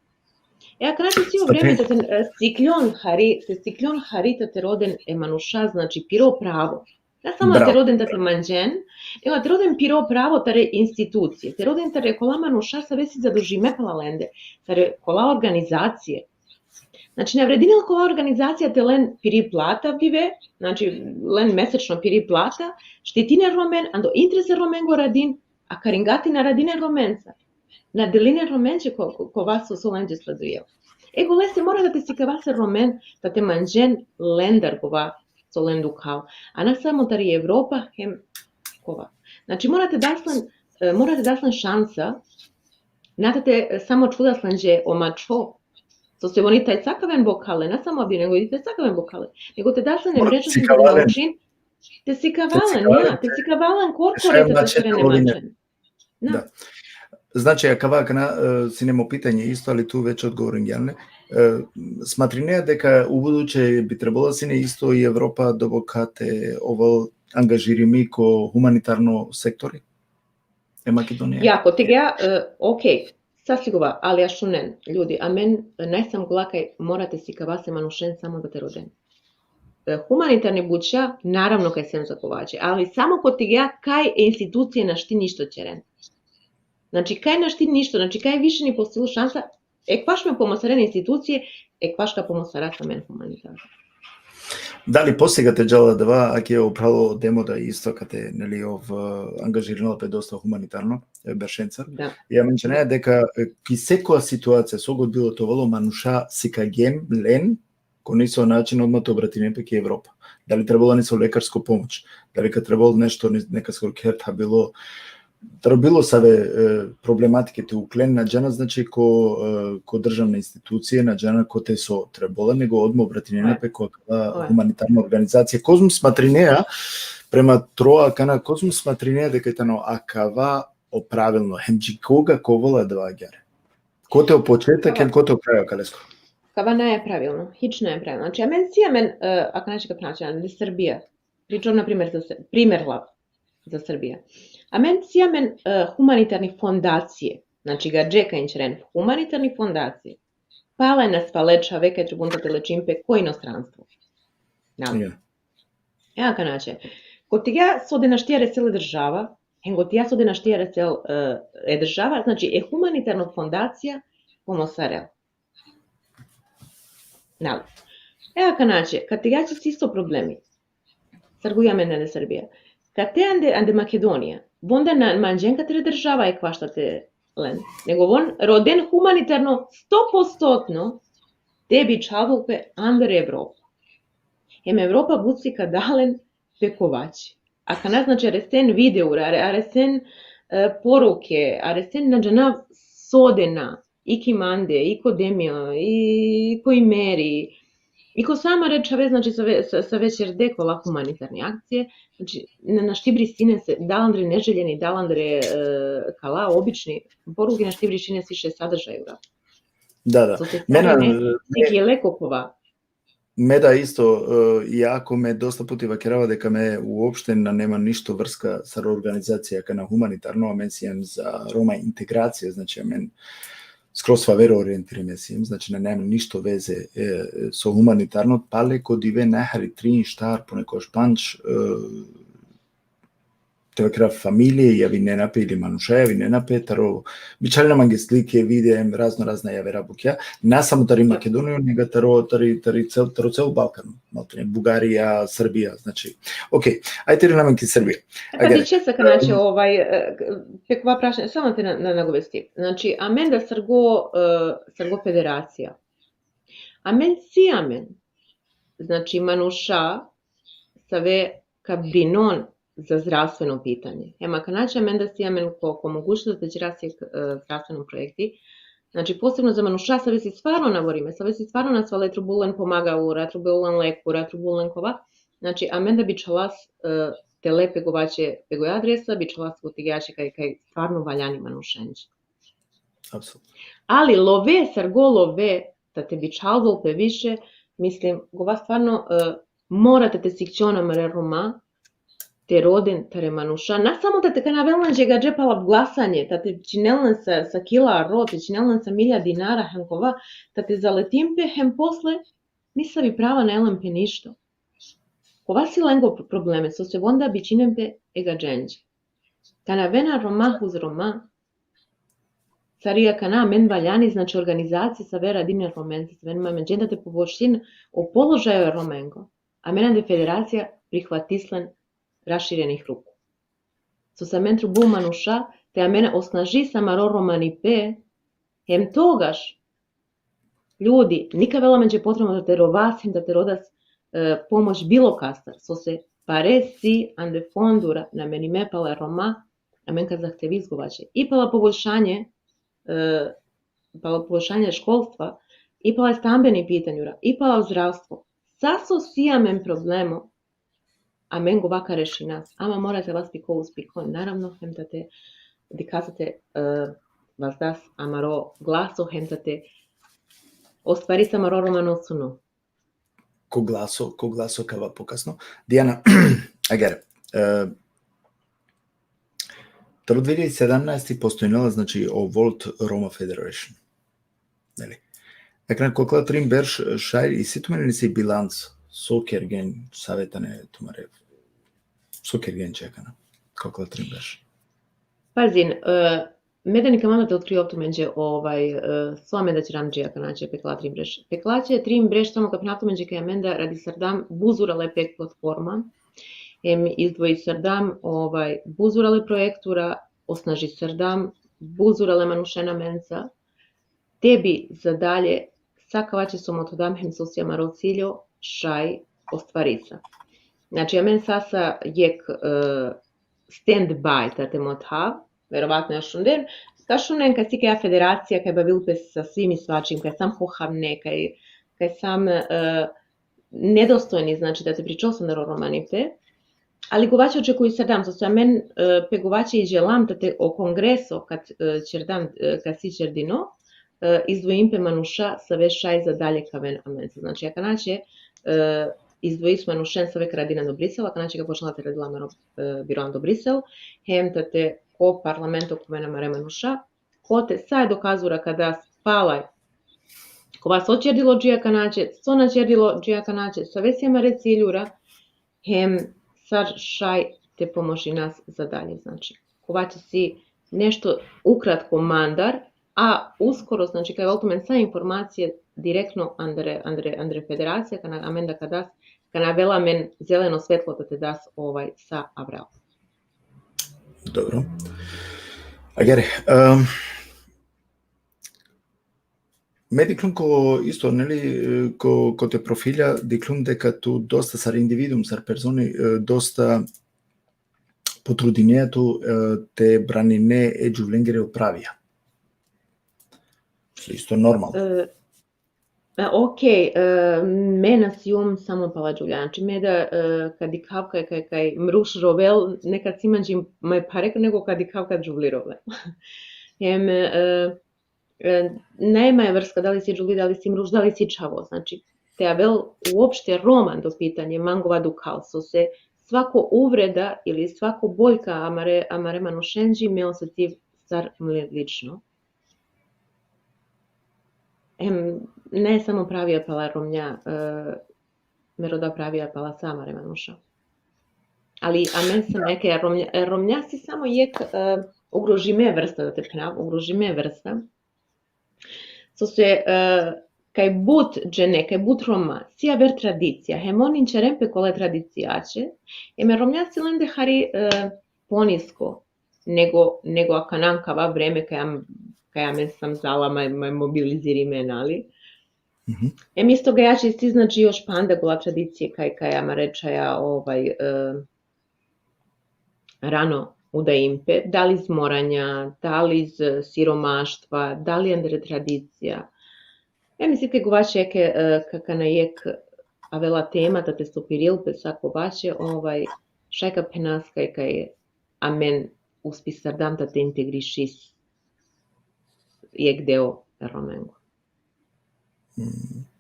E, akana će si o vreme te, e, sikljon hari, te sikljon hari te, te roden e manuša, znači, piro pravo. Na samo te Bravo. Roden te, te manđen, nego te roden piro pravo tare institucije, te roden tare kola manuša save si zadužime pala lende, tare kola organizacije. Znači, na vredinel kola organizacija te len piri plata vive, znači, len mesečno piri plata, štitine Romen, ando interese Romengo radin, a karingati na radine Romenca. Na deline Romenđe ko, ko, kova so, so lenđe sledujel. Ego lese mora da te sikava se Romen, da te manđen lendar kova so len dukhal. A na samo tari Evropa, hem kova. Znači, mora te das len, e, mora te das len šansa, na da te, e, samo čhudas lenđe o mačho. So se oni taj cakaven bokhale, na samo avdi, nego i taj cakaven bokhale. Nego te das len e Mora te mreža, te sikava len. naučin, te sikava len, ja, te sikava len kor Šaj kori te mačhe seren e te oline. mačhen. Na. Da. Znači, akava akana, e, sine mo pitanje isto, ali tu već odgovoringjan le. E, smatrinea deka u buduće bi trebalo sine isto i Evropa doboka te ovel angažirimi ko humanitarno sektori? E Makedonija? Ja, ko tegea, e, okej. Sa sigova, ali ašunen, ljudi, amen, e, najsam kola kaj mora te sikava se manušen samo da te roden. E, humanitarni buća, naravno kaj sem za kovače, ali samo kotigja kaj e institucije našti ništo ćeren. Znači, kaj našti ništo, znači, kaj više ni postojilo šansa, ekvaš me pomosaren institucije, ekvaš ka pomosaras amen humanitarno. Dali postigate džala dava, ake je upravo demo da isto kate, neli, ov, e, angažirinela pe dosta humanitarno, e, beršencar. Da. Ja menčaneja deka, e, ki sekoja situacija, so god bilo te ovela, manuša sikagjen len, ko niso način odma te obratinen pe ki Evropa. Dali trebela niso lekarsko pomoć, dali ka trebela nešto, ne-, nekaskoro kerta bilo, taro bilo save, e, problematike te uklen, na džana, znači, ko, e, ko državne institucije, na džana kote so trebela, nego odma obratinena Oj. pe ko akava Oj. humanitarna organizacija. Kozom smatrinea, prema troa kana, kozom smatrinea deka tano akava o pravilno, hem dži koga ka ovela dava agjaar? Kote o početak, Kava. Hem kote o krajo kalesko? Kava nae pravilno, hič nae pravilno. Znači, amen si amen, e, akana će ka pronaći, amen Srbija. Pričam, na primer, za Sr-, primer lav za Srbija. Amen si amen, e, humanitarni fondacije. Znači, gadže ka inčeren humanitarni fondacije. Pale nas pale čhave kaj trubun te lečin pe ko inostranstvo. Na. Ja. E, akana će. Kotigja so de našti aresel e država, hem kotigja so de našti aresel, e, e država, znači, e humanitarno fondacija pomosarel. Nali. E, akana će, kotigja će isto problemi. Sar guja amen ande Srbija. Kate ande, ande Makedonija. Von da na manđen katere država ekvaš te len. Nego von roden humanitarno sto postotno te bičhalel pe andar Evropa. Hem Evropa but si ka da len pe kovači. Akana, znači, aresen videura, are-, aresen, e, poruke, aresen na džana so de na, i ki mande, i ko Demija, i ko Imeri, i ko sa amare čhave, znači, save, sa, save ćerde kola humanitarni akcije, znači, na, našti brisinen se, dal andre neželjeni, dal andre, e, kala, obični, poruke našti brisinen se više sadržajura. Da, da. So se Mena, stari ne, me- siki leko kova. Me da isto, e, iako me dosta puti vakerava deka me uopšte na nema ništo vrska sar organizacija kana humanitarno, amen siem za Roma integracija, znači amen skroz favero orientirime siem, znači na nema ništo veze, e, so humanitarno, pale ko dive nahari trin štar, ponekoš pandž, e, te vakera familije, javinena pe ili manuša, javinena pe, taro, bičhalena mange slike, videa, em razno razna javera bukja, na samo tari Makedonija, nego taro, tari, tari cel, taro cel Balkan, maltene, Bugarija, Srbija, znači, okej, ajde te irina amen ki Srbija. E, pa Agjaar. diče sa, znači, ovaj, e, pe kova prašanje, samo te na, na, nagovesti. Znači, amen da sar go, e, sar go federacija. Amen si amen, znači, manuša save ka brinon za zdravstveno pitanje. Ema, ka, znači, amen da si amen ko, ko mogućnost da ćera si, e, zdravstveno projekti, znači, posebno za manuša save si stvarno navorime, save si stvarno nasvale, trubul len pomagaura, trubul len lekura, trubul len kova, znači, amen da bičhalas, e, te le pe govaće, pe goja adresa, bičhalas kotigjaće kaj, kaj stvarno valjani manušenđe. Apsolutno. Ali love, sar go love, ta te bičhalvel pe više, mislim, gova stvarno, e, mora te, te sikćon amare Roma, te roden tare manuša, na samo ta te kanavel len džega dže pala glasanje, ta te činel len sa, sa kila ro, te činel len sa milja dinara, hem kova, ta te zaletin pe, hem posle, nisavi prava na len pe ništo. Kova si lengo probleme, so se von da bičinen pe e gadženđe. Kana avena Roma huz Roma, sar i akana amen valjani, znači, organizacije save radin e Romenđe, save amen dženda te poboljšin o položajo e Romengo. Amen ande federacija prihvatis len raširenih ruku. So se amen trubul manuša, te amen osnažis amaro romanipe, hem togaš, ljudi, nika avela amenđe potrebno da te rovas hem da te rodas, e, pomoć bilo kastar, so se pare si ande fondura namenime pala Roma, amen ka zahtevis govaće. I pala poboljšanje, e, pala poboljšanje školstva, i pala stambeni pitanjura, i pala zdravstvo. Sa so si amen problemo, amen gova ka rešinas. Ama mora te vas piko uspiko, naravno, hem da te dikhas te, e, vazdas amaro glaso, hem da te ostvaris amaro romano suno. Ko glaso, ko glaso kava pokasno. Dijana, agjaar, e, Taro dve hiljade sedamnaesti postojnela, znači, o World Roma Federation. Neli? Akana ko akala trin berš, šaj isi tumare nesi bilanc, so kergjen, save tane tumare, so kergjen dži akana, ko akala trin berš. Pazin, e, me da nikama na te otkrija tumenđe, ovaj, e, so amen da ćeram dži akana dži pe akala trin berš. Pe akala trin berš samo ka phenav tumenđe kaj amen da radisardam buzurale pe platforma, em izdvojisardam, ovaj, buzurale projektura, osnažisardam buzurale manušen amenca, te bi za dalje sa kava će so mothodam hem so si amaro ciljo šaj ostvarisa. Znači, amen sasa jekh, e, stand by ta te mothav, verovatno još šunden, ka šunen kaj si kaja federacija, kaj bavil pe sa svim i svačim, kaj sam hohavne, kaj, kaj sam, e, nedostojni, znači, da te pričosan o romanipe, ali gova će očekujisardam, so amen, e, pe gova će i želam ta te o kongreso, kad, e, ćerdam, e, kad si ćerdino, e, izdvojim pe manuša save šaj za dalje ka aven amenca. Znači, akana će, e, izdvojis manušen save ka radina do Brisel, akana će ka počnela te radila amaro, e, biro ando Brisel, hem ta te ko parlamento ka aven amare manuša, kote sa e dokazura ka das palaj kova so ćerdilo dži akana će, so na ćerdilo dži akana će, save si amare ciljura, hem sar šaj te pomožinas za dalje, znači. Kova će si nešto ukratko mandar, a uskoro, znači, kaj ovel tumen sa informacije direktno andre, andre, andre federacija, kana amen da ka das, kana avela amen zeleno svetlo da te das, ovaj, sa avral. Dobro. Agjaar, em, me dikhlum ko isto, neli, ko, ko te profilja, dikhlum deka tu dosta sar individuum, sar personi, e, dosta potrudinea tu, e, te branine e džuvlengere o pravija. Što isto normalno. E, e, okej, e, me na sium samo pala džuvlja. Znači, me da, e, kad dikhav kaj, kaj, kaj mruš rovel, nekad si manđi maj phare nego kad dikhav kaj džuvli rovel. Hem, e, e, nema e vrska da li si džuvli, da li si mruš, da li si čhavo. Znači, te avel uopšte Roma do pitanje, mangova dukhal, so se svako uvreda ili svako boljka amare, amare manušenđi me osetiv sar mle lično. Em, ne samo pravija pala romnja, e, me roda pravija pala sa amare manuša. Ali amen sa neke romnja, e, romnja si samo jek, e, ugrožime vrsta, da te phenav, ugrožime vrsta. So se, e, kaj but džene, kaj but Roma, si aver tradicija, hem on inčeren pe kole tradicijaće, em e romnja si lende hari, e, ponisko, nego, nego akanan kava vreme kaj am-, kaj amen sam zala maj, maj mobilizirime, nali. Mhm. Em isto gajaće si, znači, još panda gola tradicije kaj, kaj amare čhaja, ovaj, e, rano udaim pe, da li iz moranja, da li iz siromaštva, da li andre tradicija. Ja mislim kaj govaće jeke, e, ka-, kana jek avela tema, da te stopiril pe sa govaće, ovaj, šaj ka phenas kaj, kaj amen uspisardam da te integrišis jek deo Romengo. Mm.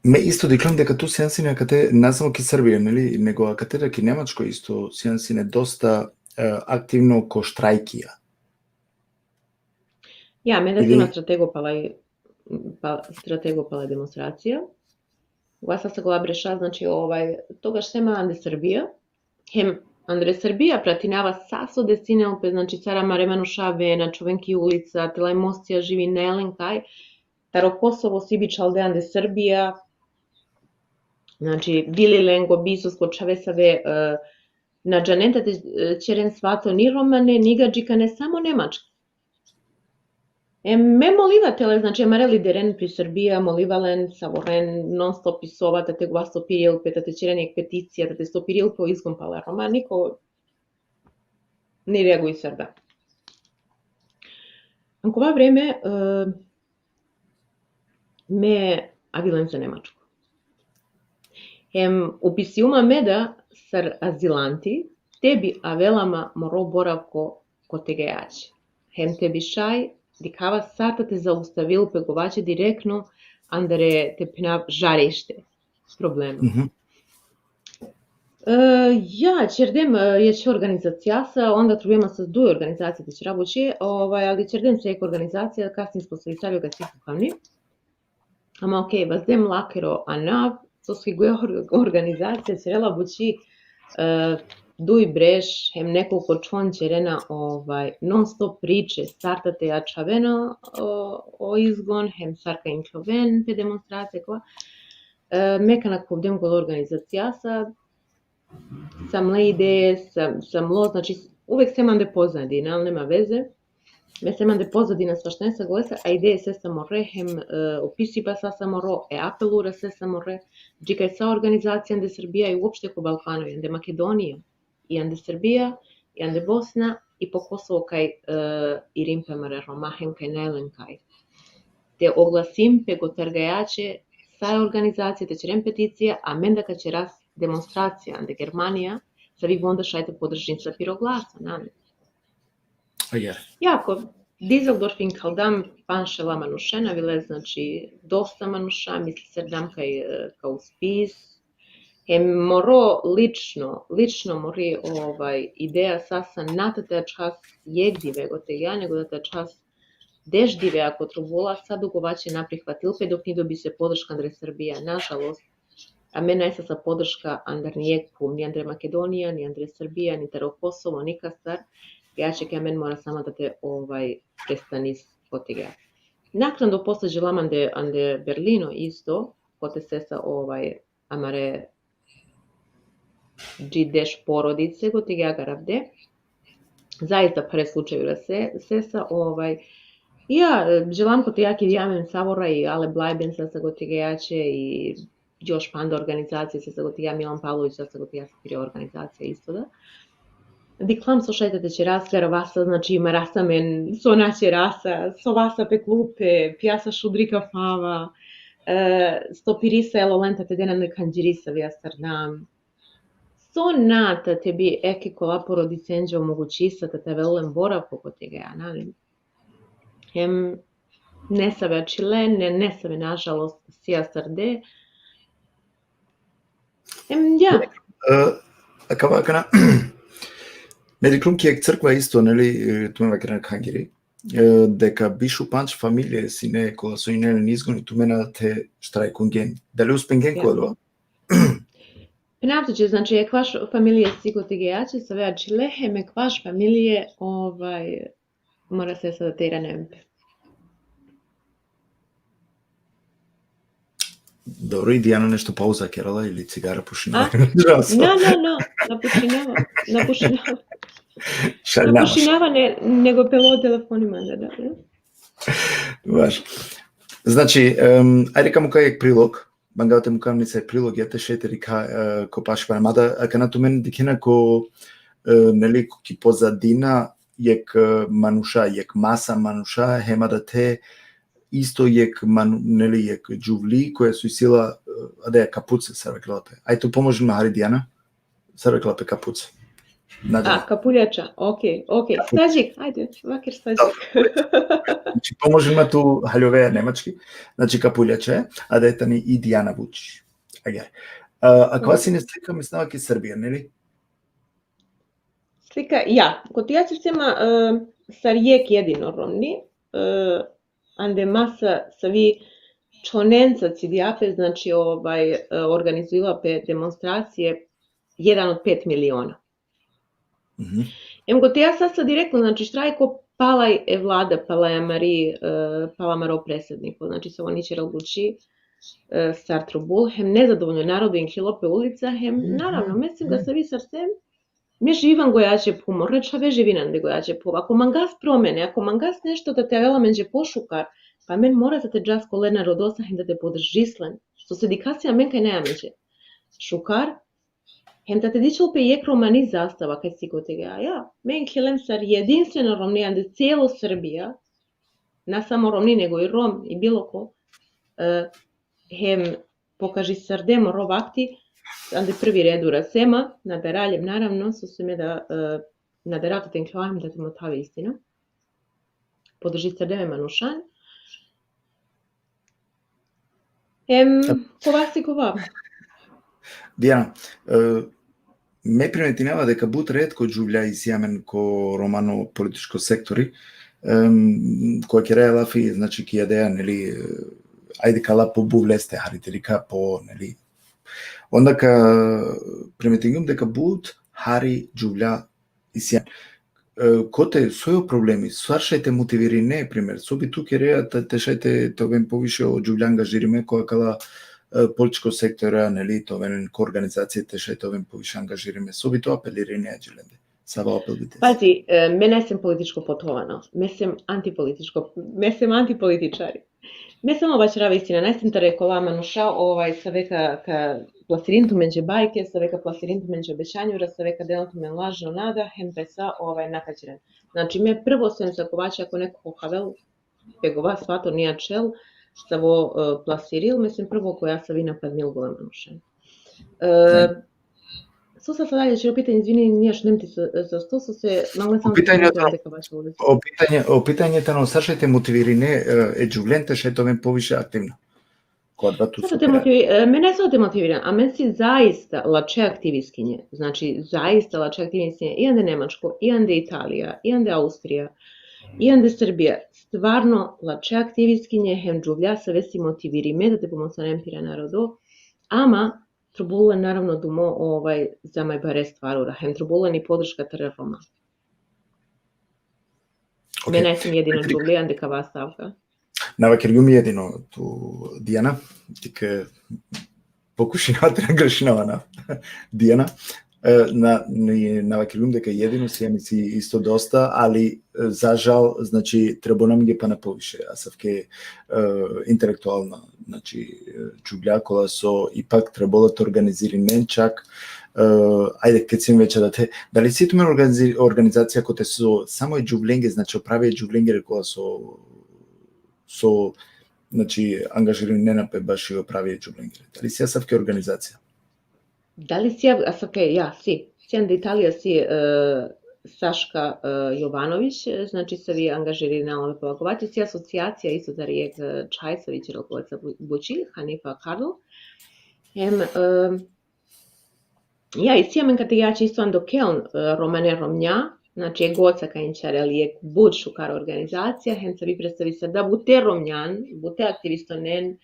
Me isto dikhlum deka tu sian sine akate, na samo ki Srbija, neli, nego akate da ki Nemačko isto sian sine dosta, e, aktivno ko štrajkija. Ja, me da ili sima stratego pala, pa, stratego pala demonstracija. Gova sa gola breša, znači, ovaj, togaš sema ande Srbija, hem andre Srbija pratinava sa so desinel pe, znači, sar amare manuša avena, čhoven ki ulica, te laj moscija živinena len kaj, taro Kosovo si bičhalde ande Srbija, znači, bili lengo biso spo čhave save, e, na džanen da te, e, ćeren svato ni romane, ni gadžikane, samo nemački. E, me moliva tele, znači, amare lideren pri Srbija, moliva len, savoren, non stop pisova, da te gova stopiril pe, da te ćeren jek peticija, da te stopiril pe o izgon pala Roma, niko ni reaguisarda. Ankova vreme, e, me avi len za Nemačko. Hem upisiuma me da sar azilanti, te bi avela ma moro boravko kote gajaće. Hem te bi šaj dikhava sar da te zaustavil pe govaće direktno andre te phenav žarište problema. Mhm. E, ja, ćerdem, e, jekhe organizacijasa, onda trubema sa duj organizacije te ćera bući, ovaj, ali ćerdem sa jekh organizacija, kasnije sposobisaljo kaj si kukavni. Ama okej, vazdem lakero anav, soske goja or-, organizacija ćerela bući, e, duj breš, hem nekoliko čhon ćerena, ovaj, non stop priče, sar ta te ačhavena o, o izgon, hem sar ka inkloven pe demonstracija, kova. E, me kana kuvdem kolo organizacijasa, sa mle ideje, sa, sa mlo, znači, uvek sem ande pozadina, ali nema veze. Me sem ande pozadina svašta sa golesa, a ideje sesa more, hem, e, opisiba sasa moro, e apelura sesa more, dži kaj sa organizacija ande Srbija i uopšte ko Balkano, i ande Makedonija, i ande Srbija, i ande Bosna, i po Kosovo kaj, e, irin pe amare Roma, hem kaj naj len kaj. Te oglasim pe ko targajače, sa e organizacije te ćeren peticija, amen da ka ćeras demonstracija ande Germanija, savi vonda šaj te podržin sa piro glasa, nane. Agjaar. Jako, Düsseldorf inkaldam panč-šela manušen, avile, znači, dosta manuša, misliserdam kaj, e, ka uspis. Hem moro lično, lično mori, ovaj, ideja sasa na ta te ačhas jekh dive gote ja, nego da te ačhas deš dive ako trubula, sa dugo vaće na prihvatil pe, dok ni dobise podrška andre Srbija, nažalost. Amen naj sasa podrška andar nijekh pum, ni andre Makedonija, ni andre Srbija, ni taro Kosovo, nikastar. Jače kaj amen mora sama da te, ovaj, prestanis gote ja. Naknadno posle dželam ande, ande Berlino isto, kote sesa, ovaj, amare dži deš porodice gote ja garavde. Zaista phare slučajura se, sesa, ovaj, ja, dželam gote ja, kidjam hem savora i Alle Bleiben sasa gote jače i još panda organizacije sasa gote ja, Milan Pavlović sasa gote ja, sa pire organizacija isto da. Dikhlam so šaj te ćeras, garava sa, znači, marasa amen, so na ćerasa, sovasa pe klupe, pijasa šudri kafava, e, stopirisa el olen ta te den ande khanđirisa, vija sar nam. So na ta te bi eke kola porodicenđe omogućisa ta te avel len boravko gote ja, nane. Hem nesave ačhile, ne, nesave, nažalost, sija sarde. Hem, ja. E, akava, akana, me dikhljum ki jekh crkva isto, neli, e, tumen vakerena khangiri, e, deka bišu pandž familije sine kola so ine len izgoni, tumen te štrajkungen. Dali uspingen ko adava? Phenav tuće, znači, ekvaš familije si gote jače, save ačhile, hem ekvaš familije, ovaj, mora sesa da te iranen pe. Dobro, i Dijana nešto pauza kerela ili cigara pušinela? A? Na, na, na, na pušinava, na pušinava. Na pušinava, ne, nego pelo telefoni manda, da, ne? Baš. Znači, em, ajde ka mukav jekh prilog, mangava te mukav nesave prilog, ja te šaj te dikha, e, ko paš pana, mada, akana tumen dikhena ko, e, neli, ko ki pozadina, jekh, e, manuša, jekh masa manuša, hem adate isto jekh manu-, neli, jekh džuvli, koja so isi la, e, adaja kapuce, sar vakerela pe. Aj tu pomožin ma hari, Dijana. Sar vakerela pe, kapuce. A, kapuljača, okej, okej. Stađik, ajde, vaker stađik. Znači, pomožin ma tu, haljovea nemački. Znači, kapuljača, adaja tani i Dijana Vučić. Agjaar. A, akava sine slika, mislinava, ki Srbija, neli? Slika, ja. Gote ja, sar sema, e, sar jekh jedino romni, e, ande masa savi čhonenca cidija pe, znači, ovaj, e, organizujla pe demonstracije, jedan od pet miliona. Mhm. Em gote ja sasa direktno, znači, štrajko palaj e vlada, palaj amari, e, palaj amaro predsedniko, znači, so on ćerel bući, e, sar trubul, hem nezadovoljno narodo inklilo pe ulica, hem, naravno, mislim da savi sar sem, me živivam gojače phuv, more čhave živinen ande gojače phuv. Ako mangas promene, ako mangas nešto da te avel amenđe pošukar, pa amen mora da te džas kole narodosa hem da te podržis len. So se dikhasi amen kaj naj amenđe šukar, hem da te dičhol pe jekh romani zastava kaj si gote ja. Ja, me inklem sar jedinstveno romni ande celo Srbija, na samo romni, nego i rom, i bilo ko, e, hem pokažisarde moro vakti, ande prvi redura sema, nadaraljem, naravno, so se me da, e, nadarav te inklovav hem da te mothav istina. Podržisarde me manušan. Em, kova si kova. Dijana, e, me primetinava deka but retko džuvlja isi amen ko romano političko sektori, em, ko keraja lafi, znači, ki ideja, neli, ajde kala po buvleste, hari te rika po, neli. Onda ka primetingjum deka but hari džuvlja isi amen. E, kote, so je o problemi, sar šaj te motivirine, primer, so bi tu kerea, te, te šaj te, te oven poviše o džuvlja angažirime, ko akala, e, političko sektora, neli, te oven ko organizacije, te šaj te oven poviše angažirime, so bi tu apelirine adžilende. Sava apel bi te. Pazi, e, me najsem političko pothovano, me sem antipolitičko, me sem antipolitičari. Me samo vaćerav istina, najsem tari kola manuša, ovaj, save ka, ka plasirin tumenđe bajke, save ka plasirin tumenđe obećanjura, save ka del tumen lažno nada, hem pesa, ovaj, na ka ćeren. Znači, me prvo sem sa kovaće, ako neko havel, pegova svato ni ačhel, savo, e, plasiril, me sem prvo koja savi napadnil gole manušen. E, so sa dalje, će pitanje, izvini, nije što nem ti sa, sa sto, so se, malo sam O pitanje tano, deka baš ovdje. o pitanje, o pitanje tano, sar šaj te motivirine, e, e džuvljen te šaj te oven poviše aktivna. Ko adava tu Sar so te kera. motivi-, e, me ne so te motiviran, amen si zaista lače aktivistkinje, znači zaista lače aktivistkinje, i ande Nemačko, i ande Italija, i ande Austrija, i ande Srbija, stvarno lače aktivistkinje, hem džuvlja save si motivirime da te pomosanen pire narodo, ama trubul len naravno dumo, ovaj, za maj bare stvarura, hem trubul len i podrška tari Roma. Me Okej. najsem jedino Petri- džuvlja ande kava stavka. Na vakergjum jedino tu, Dijana, deka pokušinava te na grešinava, na, Dijana. E, na, ni, na vakergjum deka jedino, sijam isi isto dosta, ali, e, za žal, znači, trebol nam ge pana poviše, asavke, e, intelektualna, znači, e, džuvlja kola so ipak trebol te organizirinen čak, e, ajde, ked sijam već adate, dali si tumen organizi-, organizacija kote so samo e džuvlenge, znači, o pravi e džuvlenge kola so, so, znači, angažirinena pe baši o pravi e džuvlenge. Dali si asavke organizacija? Dali si a-, asavke, ja, si. Si ande Italija si, e, Saška, e, Jovanović, e, znači, savi angažirinela pe kovaće, si asocijacija isto tari jekh, e, čhaj savi ćerel kovaće bu-, bući, Hanifa Karl. Hem, e, ja, i si amen kate jaće isto ando Keln, e, Romane Romnja, znači, e Goca ka inčarel jekh but šukar organizacija, hem savi predstavisar da bute Romnjan, bute aktivistonen,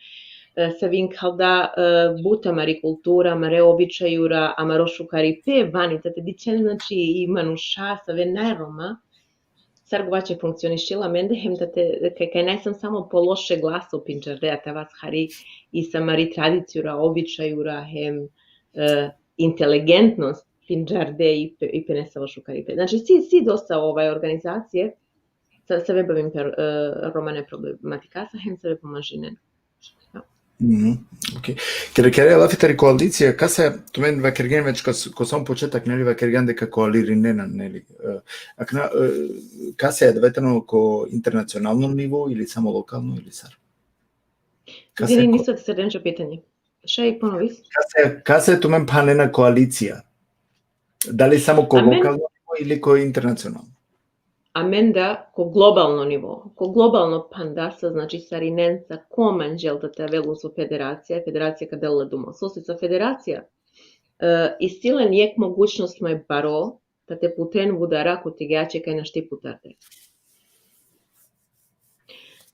e, savi inkalda, e, but amari kultura, amare običajura, amaro šukaripe vani, te dićen, znači, i manuša save naj Roma, sar kovaće funkcionišela amende, hem da te, kaj, kaj najsam samo po loše glaso pindžarde, a te vas hari i sa amari tradicijura, običajura, hem, e, inteligentnost pindžarde i pe-, i pe nesavo šukaripe. Znači, si, si dosta, ovaj, organizacije, sa, save bavin pe, e, romane problematikasa, hem save pomažinen. Mhm, okej. Kere, kere lafi tari koalicija, kasa, tumen vakergjen već ko s-, ko sam početak, neli, vakergjen deka koalirinena, neli. E, akana, e, kasa adava tano ko internacionalno nivo ili samo lokalno ili sar? Kasa Izvini, ko- nisam te sredenčo pitanje. Šaj ponovis? Kasa, kasa tumen phanena koalicija? Dali samo ko Amen- lokalno nivo ili ko internacionalno? Amen da ko globalno nivo. Ko globalno phandasa, znači, sarinenca ko manđel da te avel uzo federacija, federacija ka del le dumo. Sose sa federacija, e, isi len jekh mogućnost maj baro, da te puten vudara kote gaće kaj našti putarde.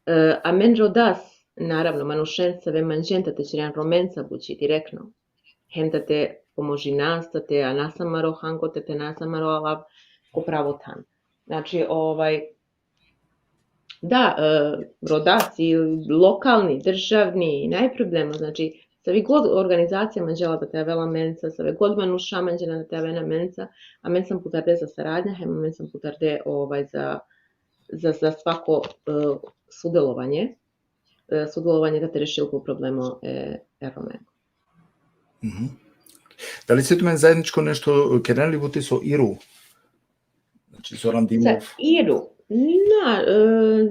E, amen rodas, naravno, manušen save manđen da te ćeren Romenca bući direktno. Hem da te pomožinas, da te anas amaro hango, da te anas amaro alav ko pravo than. Znači, ovaj, da, e, rodas i lokalni, državni, naj problema, znači, savi god organizacija manđela da te avel amenca, save god manuša manđena da te aven amenca, amen sam putarde za saradnja, hem amen sam putarde, ovaj, za, za, za svako, e, sudelovanje, e, sudelovanje da te rešil po problemo e, e Romengo. Mhm. Dali si tumen zajedničko nešto, keren li buti so Iru? Znači, Zoran Sa Dimov. Iru? Na, e,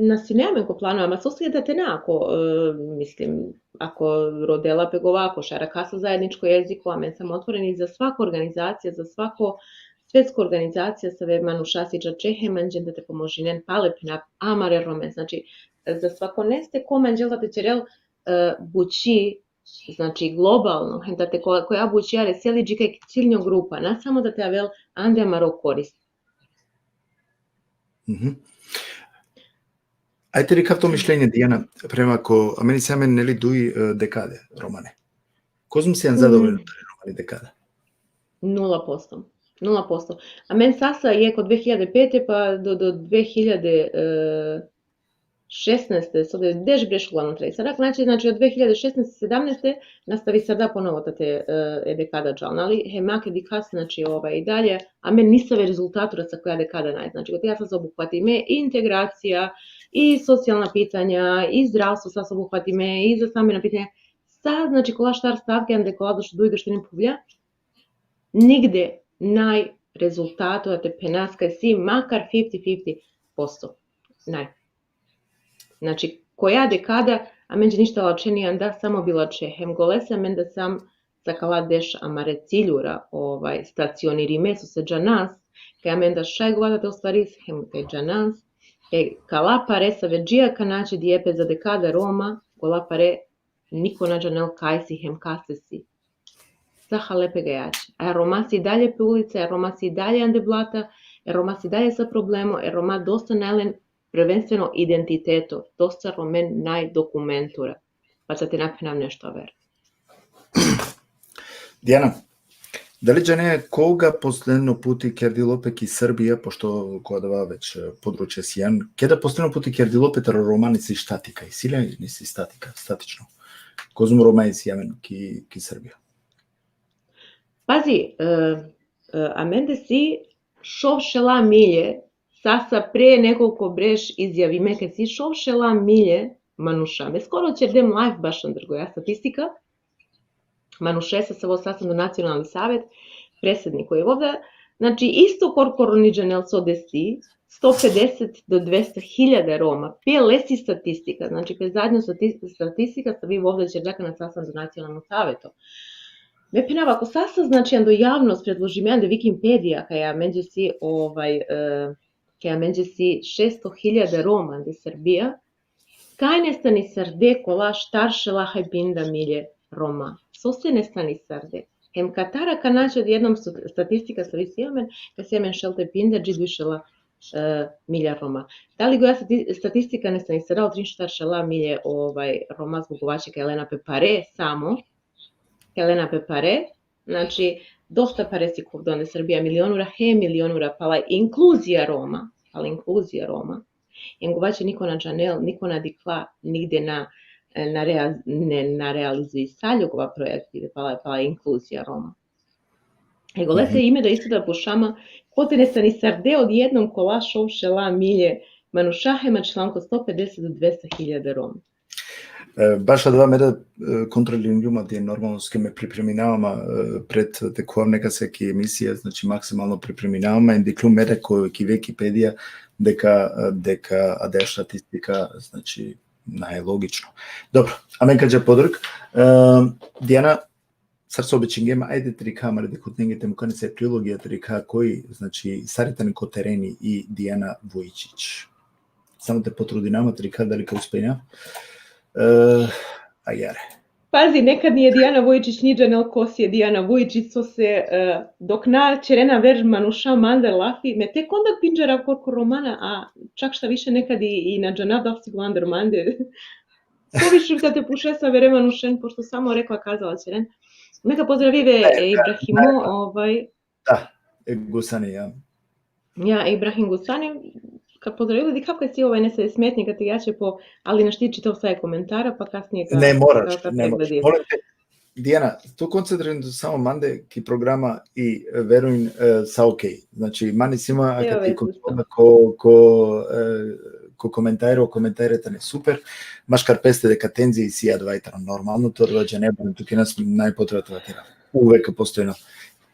na sine amen ko plano, ama so si da te na, ako, e, mislim, ako rodela pe gova, ako šaj arakha sa zajedničko jeziko, amen sam otvoreni za svako organizacija, za svako svetsko organizacija, save manuša si čače hem manđen da te pomožinen pale pina amare Romen. Znači, za svako neste ko manđel da te ćerel, e, bući Znači, globalno, hem da te ko-, koja bučija reseli dži kaj ciljno grupa, na samo da te avel ande amaro korist. Mhm. Ajde, rikav to mišljenje, Dijana, prema ko, amen isi amen, neli, duj, e, dekade romane. Kozom sian zadovoljno tari romani dekada? Nula posto. Nula posto. Amen sasa jekh od dve hiljade pete pa do, do dve hiljade šesnaeste, so de deš breš uglavnom traja. Sarak, znači, znači, od dve hiljade šesnaeste, sedamnaeste nastavisarda ponovo tate, e, e dekada džalna, ali hem ake dikhas, znači, ovaj, i dalje, amen nisave rezultatura sa koja dekada naj. Znači, kod ja sasa obuhvatime i integracija, i socijalna pitanja, i zdravstvo sasa obuhvatime, i za stambena pitanja. Sa, znači, kola štar stavke, ande kola došlo duj do štini puvlja, nigde naj rezultato, a te phenas kaj si makar fifty fifty posto. Naj. Znači, koja dekada, amenđe ništa lačhe ni anda, samo bi lačhe. Hem golese amen da sam sa kala deš amare ciljura, ovaj, stacionirime, so se džanas, kaj amen da šaj gova da te ostvaris, hem kaj džanas, kaj kala pare save dži akana će dijepe za dekada Roma, kola pare niko na džanel kaj si hem kase si. Sa hale pe gajače. A Roma si dalje pe ulica, a Roma si dalje ande blata, a Roma si dalje sa problemo, a Roma dosta naj len prvenstveno identiteto, dosta Romen naj dokumentura. Pa sa te na phenav nešto aver. Dijana, dali džane koga posledno puti kerdilo pe ki Srbija, pošto ko adava već, e, područje sian, keda posledno puti kerdilo pe taro Roma nisi statika, isi le nisi statika, statično? Kozom Roma isi amen ki, ki Srbija? Pazi, e, e, amende si šov šela milje, sasa pre nekoliko breš izjavime kaj si šov šela milje manuša. Me skoro ćerdem live baš andar goja statistika, manušesa savo sastandu Nacionalni savet, predsednik koji je ovde, znači, isto korkoro ni džanel so desi, sto pedeset do dvesta hiljada Roma, pe lesi statistika, znači, pe zadnjo stati-, statistika savi ovde ćerđaka na sastandu Nacionalno saveto. Me phenava, ako sasa, znači, ando javnost predložime, ande Wikipedia, kaj amenđe si, ovaj, e, kaj amenđe si šesto hiljada Roma ande Srbija, kaj nestanisarde kola štar šela haj pinda milje Roma? So se nestanisarde? Hem katar akana će odjednom stu-, statistika savi si amen, kaj si amen šel te pinda dži duj šela, e, milja Roma. Dali goja stati-, statistika nestanisarde trin štar šela milje, ovaj, Roma zbog gova će kaj lena pe pare samo, kaj lena pe pare, znači, dosta pare si kuvdo ande Srbija, milionura, he milionura, pala inkluzija Roma, pala inkluzija Roma. Hem gova će niko na džanel, niko na dikla, nigde na, na rea-, ne, na realizuisaljo gova projekti, pala, pala inkluzija Roma. E golese ime da isto da pučama, kote nestanisarde odjednom kola šov šela milje manuša, hem ačhilam ko sto pedeset do dvesta hiljada Roma. E, baš adava me da, e, kontroliringjum, normalno, kaj me pripreminava ma, e, pred te khuvav nekase ki emisija, znači, maksimalno pripreminava ma, hem dikhlum me da ko, ki Wikipedia, deka, e, deka adaja statistika, znači, naj logično. Dobro, amen ka dža podrug. E, Dijana, sar so obećingjem, ajde te rikha amare dikhutnenge te mukha nese trilogija te rikha koj, znači, sar i tani ko tereni i Dijana Vujičić. Samo te potrudinama te rikha, dali ka uspejna. E, ajare. Pazi, nekad ni e Dijana Vujičić, ni džanel ko si e Dijana Vujičić, so se, e, dok na ćerena aver manuša mandar lafi, me tek onda pinđarav korkoro Roma na, a čak šta više nekad i, i na džanav dal si go andar mande. Poviše ka te pučav sa avere manušen, pošto samo rekla kazala ćeren. Me ka pozdravive, e, e, Ibrahimo, e, ovaj. Da, e, Gusani, ja. Ja, Ibrahim Gusani, ka pozdravive, dikhav kaj si, ovaj, nese smetnje ka te jaće po, ali našti čitov sa e komentara, pa kasnije ka, ne moraš, ka, ka ne moraš. Pregledim. Molim te, Dijana, tu koncentririn tu samo mande ki programa i, e, verujin, e, sa okej. Znači, mani sima, e, ka ti kontrola ko, ko, e, ko komentare, o komentare tane super. Maškar peste deka tenzija isi, adava i tano normalno, to adava džane, tu ki nas naj potreba te vakera. Uvek postojno.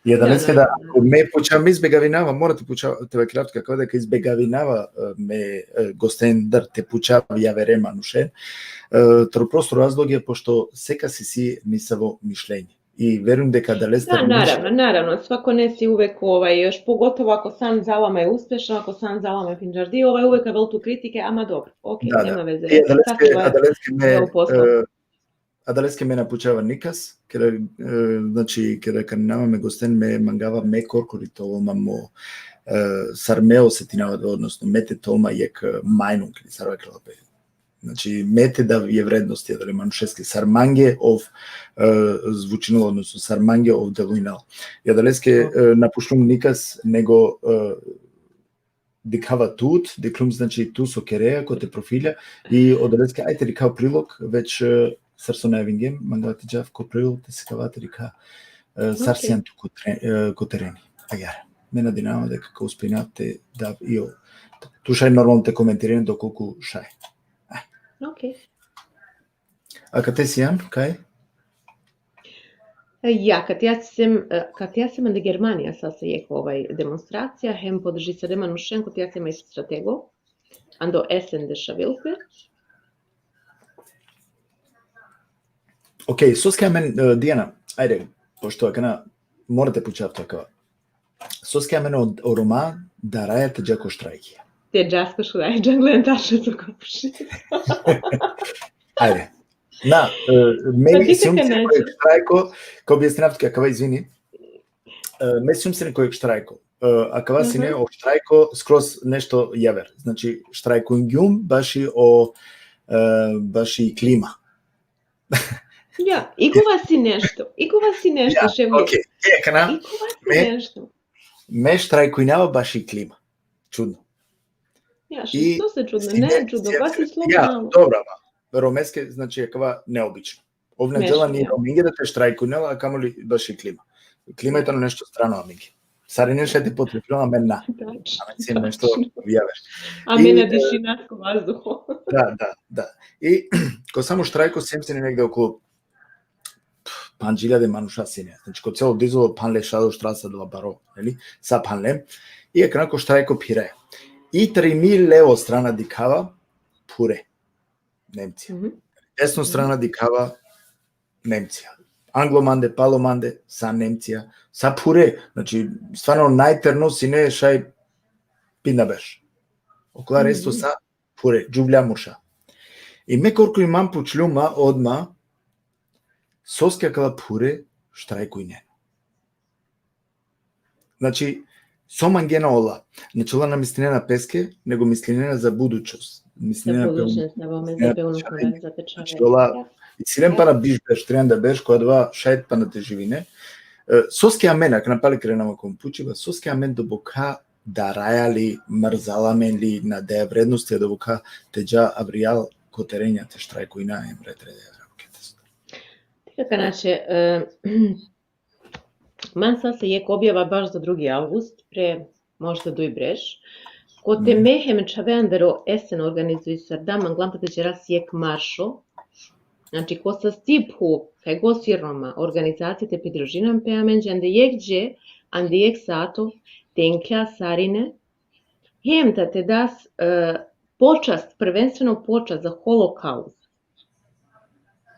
Jedan da, da, da. Me pučav, me izbegavinava, mora te pučav, te vakerav tuke akava deka izbegavinava, e, me, e, gostendar te pučav javere manušen. E, taro prosto razlog je pošto sekas isi nisavo mišljenje. I verujum deka adalestar... Da, naravno, naravno, svako nesi uvek, ovaj, još pogotovo ako san zala ma uspešno, ako san zala ma pinđardi, ovaj, uvek avel tu kritike, ama dobro, okej, da, nema veze. I adaleske, adaleske me, e, Adaleske me na pučava nikas, keda, e, znači, keda kaninava me gosten, me mangava me korkori te ol ma mo, e, sar me osetinava, odnosno me te ol ma jekh, e, Meinung, ili sar vakerela pe. Znači, me te dav e vrednosti adale manušeske, sar mange ov, e, zvučinela, odnosno sar mange ov delujnela. I adaleske, e, na pučlum nikas, nego, e, dikhava tut, dikhlum, znači, tu so kerea, kote profilja, i odoleske aj te dikhav prilog, već, e, sar so najavingjem, mangava te džav ko prilog, te sikava te dikha, e, sar Okej. sian tu ko tre-, e, ko tereni. Agjaar. Me nadinava deka ka uspinav te dav i ov. Tu šaj normalno te komentirine dokolku šaj. Okej. A kate sian, kaj? E, ja, kate ja sem, e, kate ja sem ande Germanija sasa jekh, ovaj, demonstracija, hem podržisarem manušen, kate ja sem aj stratego, ando Essen dešavel pe. Okej, soske amen, e, Dijana, ajde, pošto akana mora te pučav tut akava. Soske amen o, o Roma daraja te dža ko štrajki? Te džas ko štrajki, džanglen tačno so ka pučav. Ajde. Na, e, me Pa ti sium ka sine ko kažeš. jekh štrajko, ka objasninav tuke akava, izvini. E, me sium sine ko jekh štrajko. E, akava sine Mhm. o štrajko skroz nešto javer. Znači, štrajkungjum baši o, e, baši klima. Ja, ikova si nešto, ikova si nešto, Ja, Ševlji. okej. E, akana, Ikova si me nešto. me štrajkujnava baši klima. Čudno. Ja, I što se čudno, sine-, ne čudno, sine-, pa si ja, slobodno. dobro, ama Romeske, znači, akava neobično. Ov na Nešto, džela ni ja. Romenge da te štrajkujnel, a kamoli baši klima. Klima i tano nešto strano amenge. Sarinen šaj te potrefinel, amen na. Tačno, Amen sine nešto tačno. javer. Amen I, na e, dišina ko vazduho. Da, da, da. I ko samo štrajko sium sine negde okolo, pf, pandž iljade manuša sine. Znači, ko celo Dizolo phanle šaj o štrasa dova baro, neli? Sa phanle. I akana ko štrajko phire. I tari mi levo strana dikhava, phure. Nemcija. Mhm. Desno strana dikhava, Nemcija. Anglo mande, palo mande, sa Nemcija. Sa phure, znači, stvarno najterno sine šaj pinda berš. Okola resto Mhm. sa phure, džuvlja murša. I me korkori man pučlum ma odma, soske akala phure štrajkujnen. Znači, so mangena ola. Znači, ola na mislinena peske, nego mislinena za budućnost. Za Mislinena pe budućnost, da, mislinena za pe unuko, za te čhave. Znači, ola, Ja. isi len pana biš berš, trianda berš, ko adava šaj pana te živine. E, soske amen, akana pali krenava ko pučiba, soske amen doboka daraja li, mrzala amen li, na daja vrednosti, doboka te dža avrijal ko terenja te štrajkujna, em re tre deva raketes. Tika kanače, e, man sasa jekh objava baš za drugi avgust, pre možda duj berš, kote Mhm. me hem čhave andaro Essen organizuisarda, manglam te ćeras jekh maršo, znači, ko sasti phuv, kaj god si Roma, organizacija te pridružinen pe amenđe, ande jekh dže, ande jekh sato, te inklja sarine, hem da te das, e, počast, prvenstveno počast za holokaust,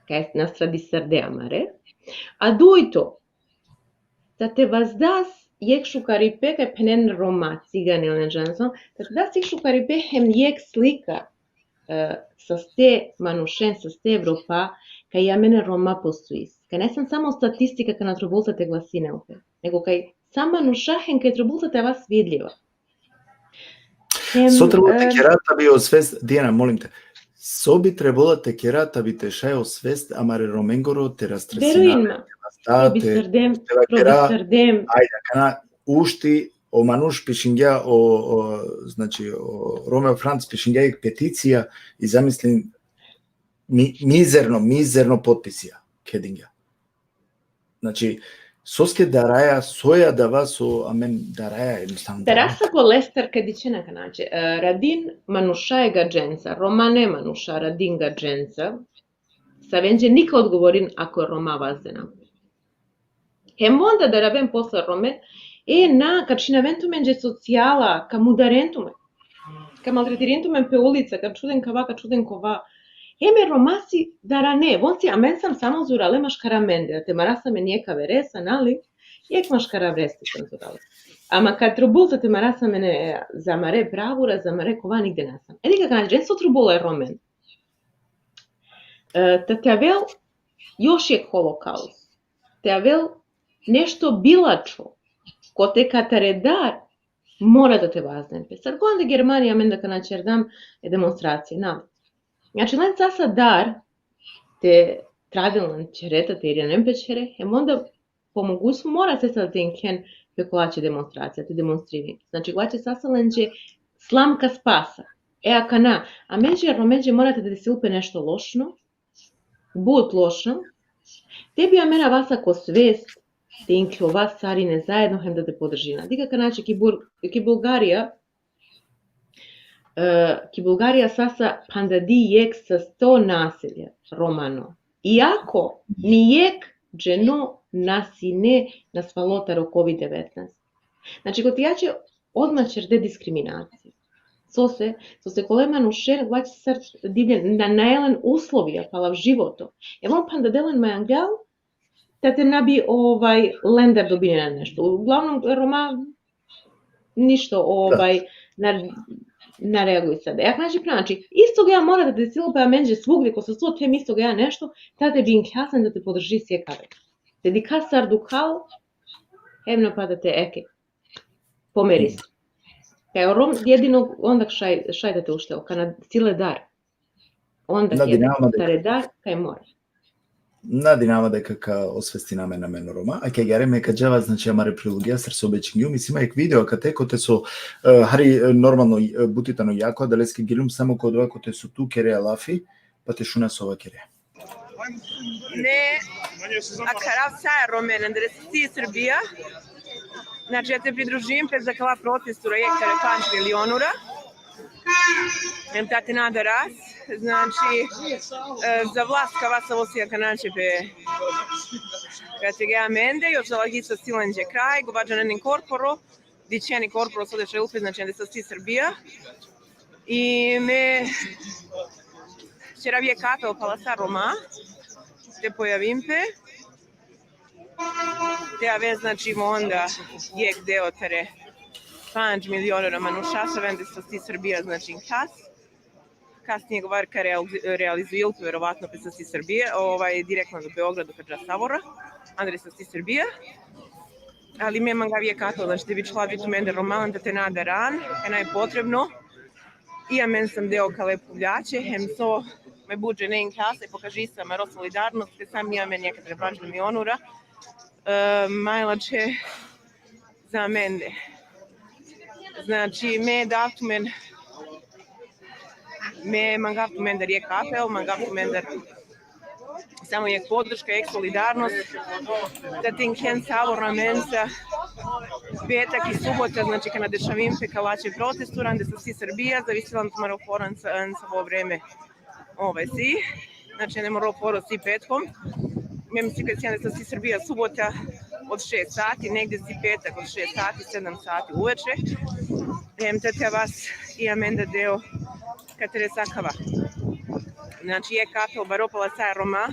kaj nastradisarde amare, a dujto, da te vazdas jekh šukaripe, kaj phenen Roma, cigane, ili na džanav so, da te das jekh šukaripe hem jekh slika, e, saste manušen, saste Evropa, kaj amen Roma postuis. Kaj nesam samo statistika, kaj na trubul sa te glasine ope, nego kaj sa manuša hem kaj trubul sa te avas vidljiva. Hem, So trebalo te e, kera ta bi osvest, Dijana, molim te. So bi trebalo te kera ta bi te šaj osvest amare Romengoro, te rastresina, Veruin ma. te vasta, te, Probisardem, te vakera, probisardem. Ajde, akana ušti, o manuš pišingja, o, o, znači, o Romeo Franc pišingja jekh peticija i zamislin, mi-, mizerno, mizerno potpisija kedingja. Znači, soske daraja, soja dava so amen daraja, jednostavno daraja. Darasa ko lestar kaj dičhena kanače, e, radin manuša e gadženca, romane manuša radin gadženca, savenđe nika odgovorin ako Roma vazdena. Hem onda daraven posle Romen, e, na, ka čhinaven tumenđe socijala, ka mudaren tumen, ka maltretirin tumen pe ulica, ka čhuden kava, ka čhuden kova. Hem e Roma si darane, von si amen sam samo zurale maškar amende, te maras amen jekh averesa, nali, jekh maškar averesa sam zurale. Ama kad trubul sa te maras amen, e, za amare bravura, za amare kova, nigde nasam. E, dikh, ka džen so trubul e Romen. E, ta te avel još jek holokaust. Te avel nešto bilačho, kote ka tare dar, mora da te vazden pe. Sar ko ande Germanija, amen da kana čerdam e demonstracije, na. Znači, len sasa dar te traden len čhere, te irinen pe čhere, hem onda po mogućnost mora sesa te inkhen pe kolače demonstracija, te demonstririn. Znači, kolače sasa lenđe slam ka spasa. E, akana, amenđe, Romenđe mora te desil pe nešto lošno, but lošno, te bi amen avasa ko svest te inkljova sarine zaedno hem da te podržina. Dikh akana, znači, ki Bur-, ki Bulgarija, e, ki Bulgarija sasa phandadi jek sasto naselje romano. Iako ni jek dženo na sine nasvalo taro kovid devetnaest. Znači, kote jače odma čerde diskriminacija. Sose, sose kole manušen, vač sar divljen, na, nane len uslovija, palav životo. Evo, phandade len mangal, tate na bi, ovaj, lendar dobinena nešto. Uglavnom, Roma ništo, ovaj, na, na reaguisade. E, znači, znači, isto ga mora da desilo pe amenđe svugde, ko so te hem isto ga nešto, tate bi inkhljasen da te podržisi e kave. Te dikha sar dukhal, hem na pa da te eke. Pomeris. Kaj o Rom jedino onda šaj, šaj da te uštel, kana sile dar. Onda Na jedino dinama da tare dar, kaj mora. Na dinama deka ka osvestina amen, amen o Roma. A ke agjaar me ka džava, znači, amare prilogija, sar so obećingjum, isi ma jek video kate kote so, e, hari, e, normalno, e, buti tano jako, adaleske giljum samo ko odova kote so tu kerea lafi, pa te šuna so ova kerea. Me akarav sa e Romen, andre sasi Srbija. Znači, ja te pridružim pe za kala protestura jek tare pandž milionura. Em tate na daras, znači, e, za vlast kava savo si akana čepe. Kate ge amende, još za lagisa silenđe kraj, gova džanen korporo, dičeni korporo so dešel pe, znači, andre sasi Srbija. I me ćerav jek apel pala sa Roma, te pojavim pe, te ave, znači, mo onda jek deo tare pandž milionura manuša, so andre sasi Srbija, znači, kas. Kasnije govar ka real-, realizuil pe, verovatno, pe sasi Srbije, ovaj, direktno do Beograda, ka dža savora, andre sasi Srbija. Ali me mangav jek apel, znači, te bi čula bi tumende Roma, da te na daran, kaj naj potrebno. I amen sam deo kale puvljaće, hem so me but džene inklja, pokažisa amaro solidarnost, te sam i amen jek tare pandž milionura, e, majlače za amende. Znači, me dav tumen, me mangav tumendar jek apel, mangav tumendar samo jek podrška, jek solidarnost, da te inkhen savor amenca petak i subota, znači, kana dešavin pe kalaće protestura, andre sasi Srbija, zavisela tumaro foran sa, sa vo vreme, ovaj, si, znači, ne moro foro si petkom, mem si kaj si andre sasi Srbija subota od šest sati, negde si petak od šest sati, sedam sati uveče, em te te vas i amenda deo katere sa kava. Znači, jek apel baro pala sa Roma,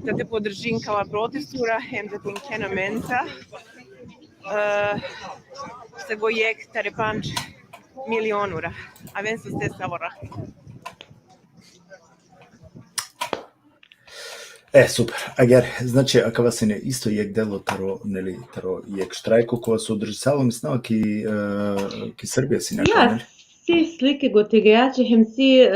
da te podržin kala protestura, em da te inkhen amenca, e, sa go jek tare pandž milionura. Aven so ste savora. E, super. Agjaar, znači, akava sine isto jek delo taro, neli, taro jek štrajko, kova so održisalo, mislinava, ki, e, ki Srbija sine akava, neli? Si slike gote gajaće, hem si, e,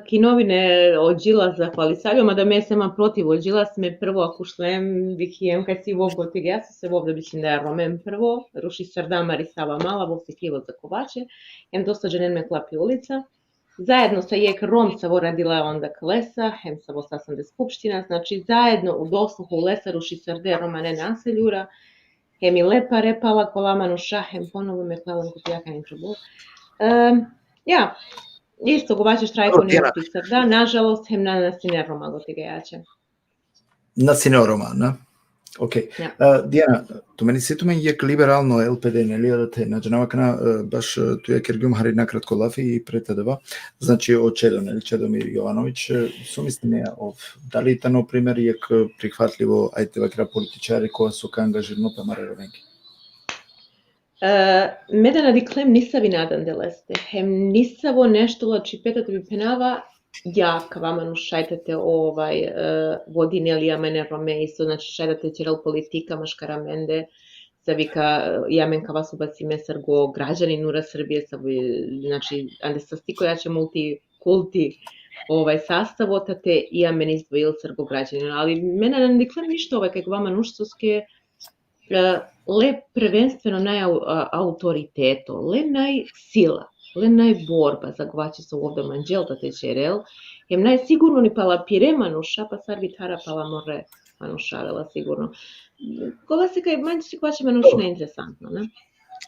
ki novine o Đilas zahvalisaljo, mada me sem protiv o Đilas, me prvo ako šlem, dikhijem kaj si vov gote gajaće, se vov da bičinda e Romen prvo, rušisarda amari Savamala, vov si krivo za kovače, hem dosta dženen me kala pi ulica. Zaedno sa jek Rom savo radila onda klesa, hem savo sasande skupština, znači, zaedno u dosluhu lesa rušisarde romane naseljura, hem i le pare pala kola manuša, hem ponovo me kala len ko pijaka intro bol. Em, ja, isto govaće štrajko ne rušisarda, nažalost, hem na, na sine Roma gote gajaće. Na sine Roma, na? Okej. Ja. E, Dijana, tumen isi tumen jek liberalno L P D, neli, da te na džanav akana, e, baš, e, tu ja kergjum hari nakratko lafi i pre te dava. Znači, o Čedo, neli, Čedomir Jovanović, e, so misline ov, dali tano, primer, jek, e, prihvatljivo, ajde vakera, političari kova so ka angažirino pe amare Romenke? E, me da na dikhlem nisavi nadan de leste, hem nisavo nešto lačhipe te bi phenava, Ja, kava manuš šaj tate, ovaj, e, vodinel i amen e Rome isto, znači šaj tate ćerel politika maškar amende, savi ka, e, i amen kava so basime sar go građanin ura Srbije, savi, znači, ande sastiko jače multikulti, ovaj, sastavo, tate i amen izdvojil sar go građanin, ali me na dikhlem ništo, ovaj, kaj kava manuš soske, e, le prvenstveno naj au-, a-, autoriteto, le naj sila, le naj borba za gvače so ovda manđel tate ćerel, hem naj sigurno ni pala pire manuša, pa sar bi tara pala more manuša, vela sigurno. Kola se kaj manj si gvače manuš neinteresantno, ne?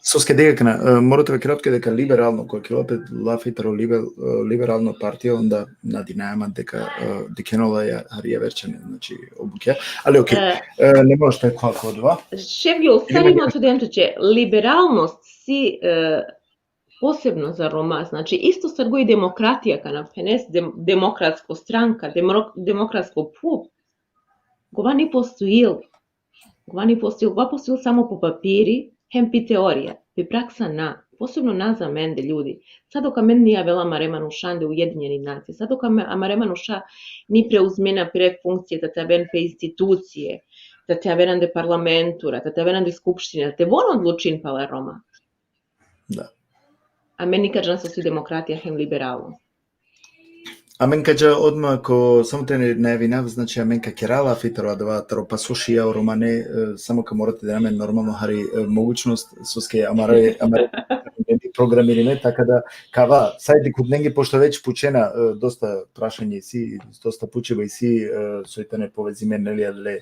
Soske deka kana, e, mora te vakerav tuke deka liberalno, ko kerela pe lafi taro liber-, e, liberalno partija, onda nadinaja man deka, e, dikhenola ja, hari javer čhane, znači, obukja. Ali okej, e, ne mora te kova ko odova. Šefgjul, sar ima tu dem tuće, liberalnost si, e, posebno za Roma, znači, isto sar go i demokratija kana phenes, dem-, demokratsko stranka, demro-, demokratsko phuv, gova ni postojil. Gova ni postojil, gova postojil samo po papiri, hem pi teorija, pi praksa na, posebno na za amende ljudi. Sa dok amen ni avela amare manuša ande Ujedinjeni nacije, sa dok ame-, amare manuša ni preuzmena pire funkcije, tate aven pe institucije, tate aven ande parlamentura, tate aven ande skupština, tate von odlučin pala Roma. Da. Amen nikad na so si demokratija hem liberalno. Amen ka dža odma ko, samo te najavinav, znači, amen ka kera lafi taro adava, taro pasošija o romane, e, samo ka mora te dena amen normalno hari, e, mogućnost, soske amare, amare programirime, taka da, kava, saj dikhutnenge, pošto već pučena, e, dosta prašanje isi, dosta pučiba isi, e, soj tane povezime, neli, adale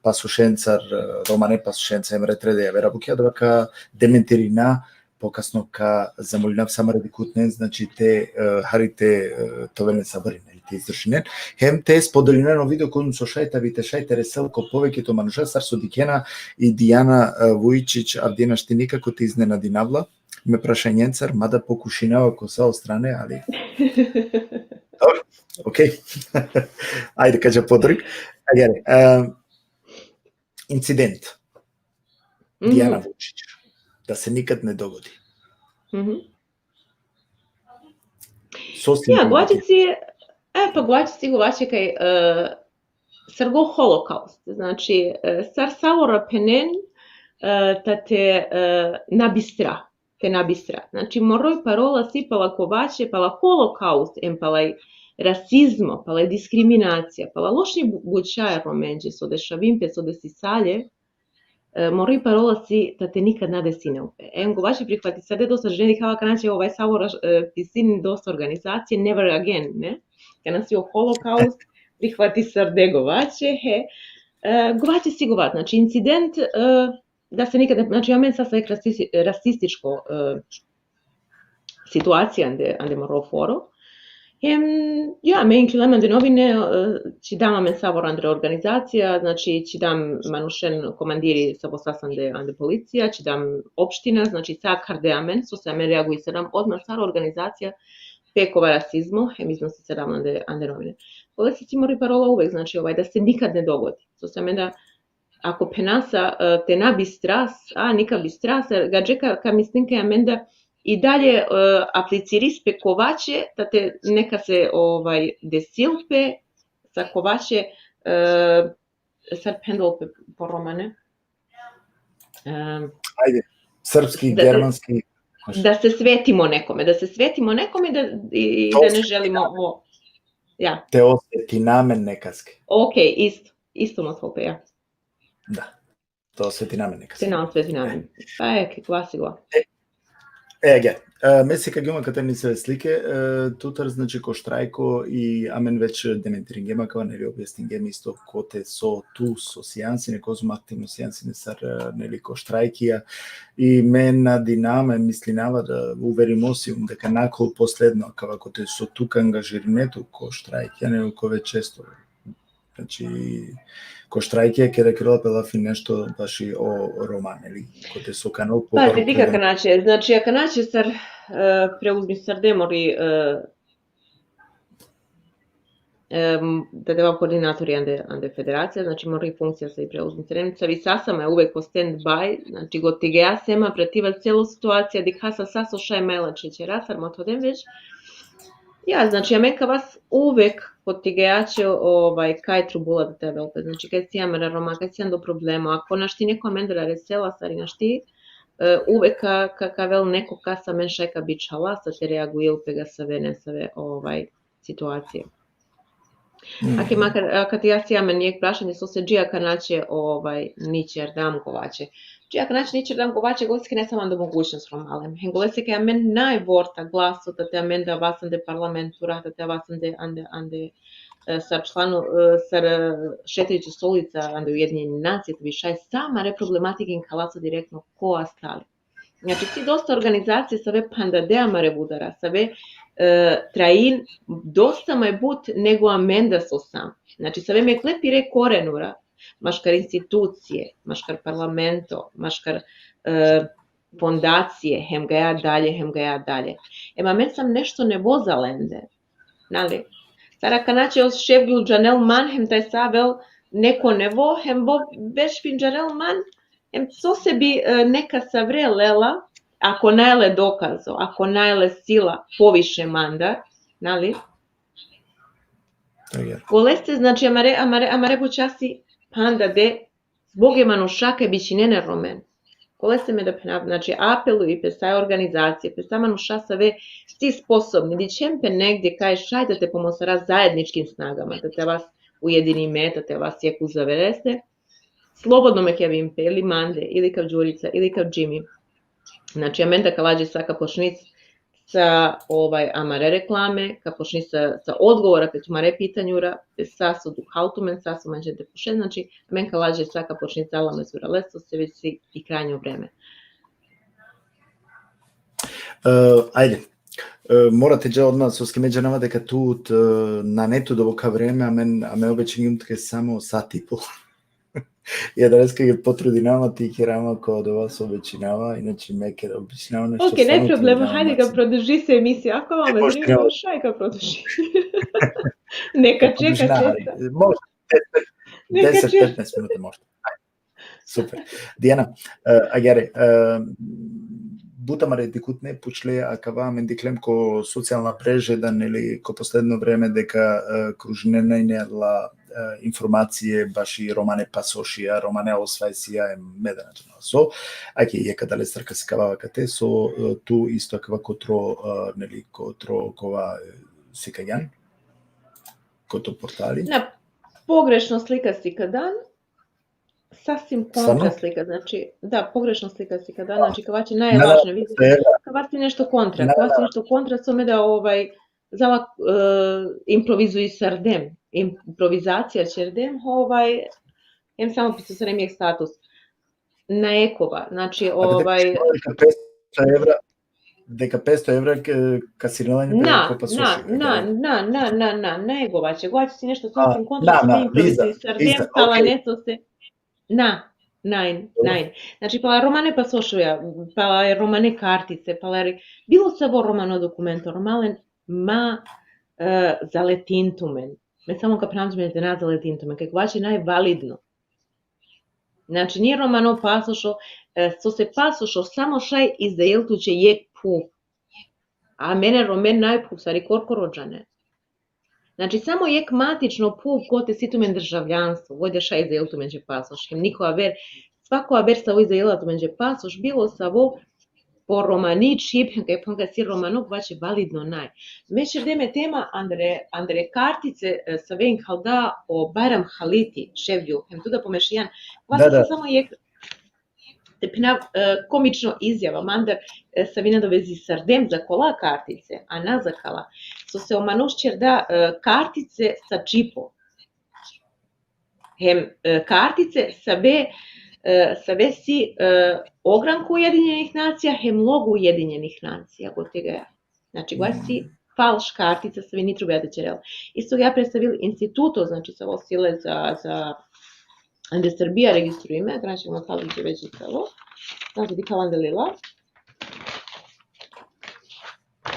pasošencar, e, romane pasošenca, hem re tre de javera bukja, adava ka dementirina, pokasno ka zamolinav sa amare dikhutnen, znači te, e, hari te, e, te ovel len sabari, neli, te izdržinen. Hem te spodelinen o video kozom so šaj te avi, te šaj te resel ko poveketo manuša, sar so dikhena i Dijana, e, Vujičić, avdive našti nikako te iznenadinav la me prašanjencar, mada pokušinava ko sa o strane, ali dobro, okej. Ajde, ka dža podrug. Ajde, e, incident. Mhm. Dijana Vučić. Da se nikad ne dogodi. Mhm. So si... Ja, gvače si, e, pa gvače si, gvače kaj, e, sar go holokaust. Znači, e, sar savor phenen, e, tate, e, na bistra, te na bistra. Znači, moroj parola si pala kovače, pala holokaust, em pala i rasizmo, pala i diskriminacija, pala lošni bu-, bučaja Romenđe, so dešavin pe, so desisalje, e, moroj parola si tate nikad na desinel pe. Em govače prihvatisarde dosta džene, dikhava kana će ovaj savor, e, pisin dosta organizacije, never again, ne? Kana si o holokaust, prihvatisarde govače, he. E, govače si gova, znači incident, e, da se nikad ne, znači, amen sa sa rasisti-, rasističko, e, situacija ande, ande moro foro. Hem, ja, me inklilem ande novine, e, čidam amen savor andre organizacija, znači, čidam manušen komandiri savo sas ande, ande policija, čidam opština, znači, sa karde amen, so se amen reaguisaram odma sar organizacija pe kova rasizmo, hem iznosisaram ande, ande novine. Kole si si mori parola uvek, znači, ovaj, da se nikad ne dogodi. So se amen da, ako phenasa, e, te na bistras, a, nika bistras, e, gadže ka, ka mislim kaj amen da i dalje, e, apliciris pe kovače, tate neka se, ovaj, desil pe, sa kovače, e, sar phendol pe po romane. E, Ajde, srpski, da, germanski. Da se svetimo nekome, da se svetimo nekome da, i, i da ne želimo o-, ja. Te osvetina amen nekaske. Okej, isto, isto mothol pe, ja. Da. Te osvetina amen nekaske. Te na osvetina amen. Pa e, ke klasi go. E, e, ge. E, me sikagjum akate nesave slike, e, tutar, znači, ko štrajko i amen već dementiringjem akava, neli, objasningjem isto kote so tu so sian sine, kozom aktivno sian sine sar, e, neli, ko štrajkija. I me nadinama, e, mislinava da, uverimo sium deka nakol posledno akava kote so tu ka angažirine tu ko štrajkija, nego ko već često. Znači, ko štrajkija keda kerela pe lafi nešto baši o Roma, neli, kote so ka anol po... Pazi, dikh akana će, znači, akana će sar, e, preuzmisarde mori, e, em, da deva koordinatori ande, ande federacija, znači, mori funkcija sa i preuzmisarem, savi sasa ma uvek po stand by, znači, gotigea sema, prativa celo situacija, dikha sa so šaj mela će ćera, sar mothodem već, Ja, znači, amen ka vas uvek potigejače, ovaj, kaj trubula da te avel pe. Znači, kaj si amare Roma, kaj si ando problema. Ako našti neko amendar aresela, sar i našti, e, uvek ka, ka, ka avel neko kas amen šaj ka bičhala, sa te reaguil pe ga save, nesave, ovaj, situacije. Mhm. Ake makar, a, kad ja si amen jek prašanje, so se dži akanače, ovaj, ni ćerdam govače. Dži akanače ni ćerdam govače, golese kaj nesam ando mogućnost romalen. Hem golese kaj amen naj vorta glaso, tate amen da vas ande parlamentura, tate vas ande, ande, ande, e, sar člano, e, sar, e, šetajući stolica ande Ujedinjeni nacije, te bi šaj sa amare problematikin kalasa direktno ko astali. Znači, si dosta organizacije save phandade amare vudara, save, e, train dosta maj but nego amen da so sam. Znači, save mekle pire korenura, maškar institucije, maškar parlamento, maškar, e, fondacije, hem gaja dalje, hem gaja dalje. Em amen sam nešto nevo za lende. Nali? Sar akanače o Ševgjul džanel man, hem taj sa avel neko nevo, hem bo već pin džanel man, hem so se bi, e, neka savre lela, ako naj le dokazo, ako naj le sila poviše mandar, nali? Agjar. Golese, znači, amare, amare, amare buća si phandade, zbog e manuša kaj bičinena Romen. Golese me da phnav, znači, apelujum pe sa organizacije, pe sa manuša save si sposobni, dičhen pe negde kaj šaj da te pomosara zajedničkim snagama, da te vas ujedinime, da te vas jek uzavereste, slobodno me ka javin pe, ili mande, ili ka Đurica, ili ka Džimi. Znači, amen da ka lađe sa ka počnic sa, ovaj, amare reklame, ka počnic sa, sa odgovora pe tumare pitanjura, pe sa so dukhal tumen, sa so manđen te pušen, znači, amen ka lađe sa ka počnic sa la mezurale, so se već si i krajnjo vreme. E, ajde. E, mora te dža odma, soske me džanava deka tu, e, nane tu dovolno vreme, amen, amen obećingjum tuke samo sat i po. Ja danas kaj potrudinava te ikerava ko odova so obećinava, inače me ke obećinava nešto. Ok, naj problema, hajde ka produži se emisija, ako vam je zanimljivo, šaj ka produži. Neka čeka, čeka. Može, deset, petnaest minuta možda. Super. Dijana, e, agjar, e, but amare dikhutne pučle akava, amen dikhlem ko socijalna mreže da, neli, ko posledno vreme deka, e, kružinena ine la, e, informacije baši romane pasošija, romane osvajsija, em me da na džanav so. Ake, jek adalestar ka sikava akate, so, e, tu isto akava ko tro, e, neli, ko tro kova, e, sikagjan, ko to portali. Na, pogrešno slika sikadan, sasvim kontra slika, znači, da, pogrešno slika sikadan, znači, kava si najlažne, vidi, kava si nešto kontra, kava si nešto kontra, so me da, ovaj, zala, e, improvizuisardem, improvizacija ćerdem, ovaj, em samo pisarem jek status. Na ekova, znači, ovaj, petsto evra, deka petsto evra, e, kasirela ine. Na, na, na, na, na, na, na, na, nego vaće, govaće si nešto sasvim kontra, na, na, Liza, Liza, pala, okej. Neco se, na, nein, nein. Znači, pala romane pasošija, pala romane kartice, pala bilo savo romano dokumento, romalen, ma, e, zaletin tumen. Me samo ka phnav tumen te na zaletin tumen, kaj govaće najvalidno. Znači, ni romano pasošo, e, so se pasošo samo šaj izdajel tuće jek phuv. A amen e Romen naj phuv, sar i korkoro džane. Znači, samo jek matično phuv kote si tumen državljanstvo, gode šaj izdajel tumenđe pasoš. Hem niko aver, svako aver savo izdajela tumenđe pasoš, bilo savo po romani čhib, kaj phanga si romano, govaće validno naj. Me ćerdem e tema andre, andre kartice, e, save inkhalda o Bajram Haliti, Ševgjul, hem tu da pomešijan. Da, da. Samo jek, te phnav, e, komično izjava mandar, e, savi nadovezisardem za kola kartice, a na za kala. So se o manuš ćerda, e, kartice sa čipo. Hem, e, kartice save, e, save si, e, ogranko Ujedinjenih nacija, hem logo Ujedinjenih nacija, gote gaja. Znači, govaće si falš kartica, savi ni trubeja te ćerel. Isto ja predstavil instituto, znači, savo si le za, za, ande Srbija registruime, znači, ma tali će već i savo. Znači, dikhava ande lila.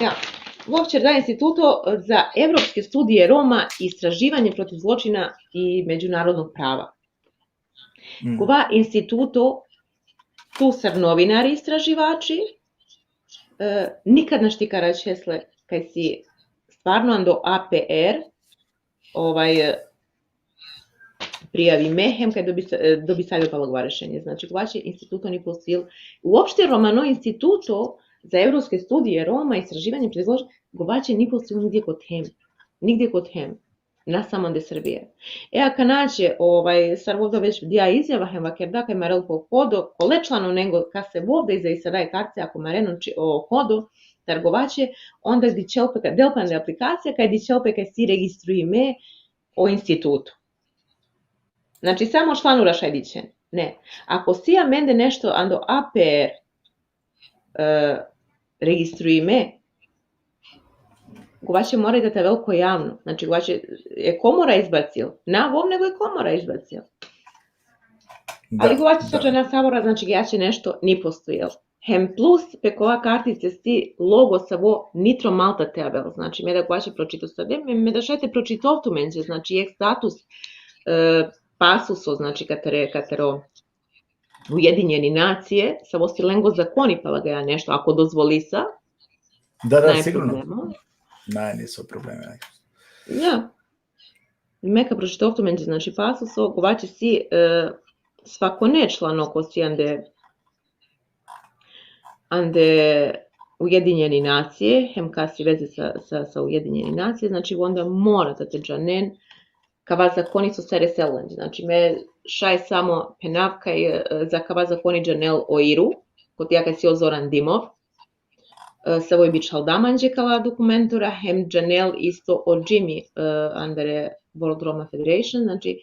Ja, vov ćerda Instituto za evropske studije Roma i istraživanje protiv zločina i međunarodnog prava. Mm. Kova instituto, tu sar novinari istraživači, e, nikad našti ka račhes le kaj si stvarno ando A P R, ovaj, e, prijavi me, hem kaj dobi sa-, e, dobi savjet palo gova rešenje. Znači, gova će instituto ni postojil. Uopšte romano instituto za evropske studije Roma, istraživanje, predlož-, gova će ni postojil nigdje kod hem. Nigdje kod hem. Na samo ande Srbije. E, akana će, ovaj, sar vovda već dija izjava, hem vakerda kaj marel ko kodo, kole članonengo kase vovda iza i sar i kartica, ako mareno či-, o kodo, tar gova će, onda dičel pe ka-, del pe ande aplikacija, kaj dičel pe kaj si registruime o institutu. Znači, samo članura šaj dičen. Ne. Ako si amende nešto ando A P R, e, registruime, gova će mora i da te avel ko javno. Znači, gova će, e komora izbacil. Na vov, nego e komora izbacil. Da, Ali gova će da. Sa džana savora, znači, gova će nešto ni postojel. Hem plus, pe kova kartice si logo savo ni tro Malta te avel. Znači, me da gova će pročito sade, me, me da šaj te pročitov tumenđe, znači, jek status, e, pasuso, znači, katare, kataro Ujedinjeni nacije, savo si lengo zakoni palo gaja nešto, ako dozvolisa, Da, da, naj sigurno. Problema. Naj, niso problemi. Ja. Me ka pročitov tumenđe, znači, pasuso, gova će si, e, svakone člano ko si ande, ande Ujedinjeni nacije, hem ka si veze sa, sa, sa Ujedinjeni nacije, znači, onda mora da te džanen kava zakoni so sare selenđe. Znači, me šaj samo phenav kaj, e, za kava zakoni džanel o iru, kotija kaj si o Zoran Dimov, e, savo i bičhalda manđe kala dokumentura, hem džanel isto o Jimmy, e, andare World Roma Federation, znači,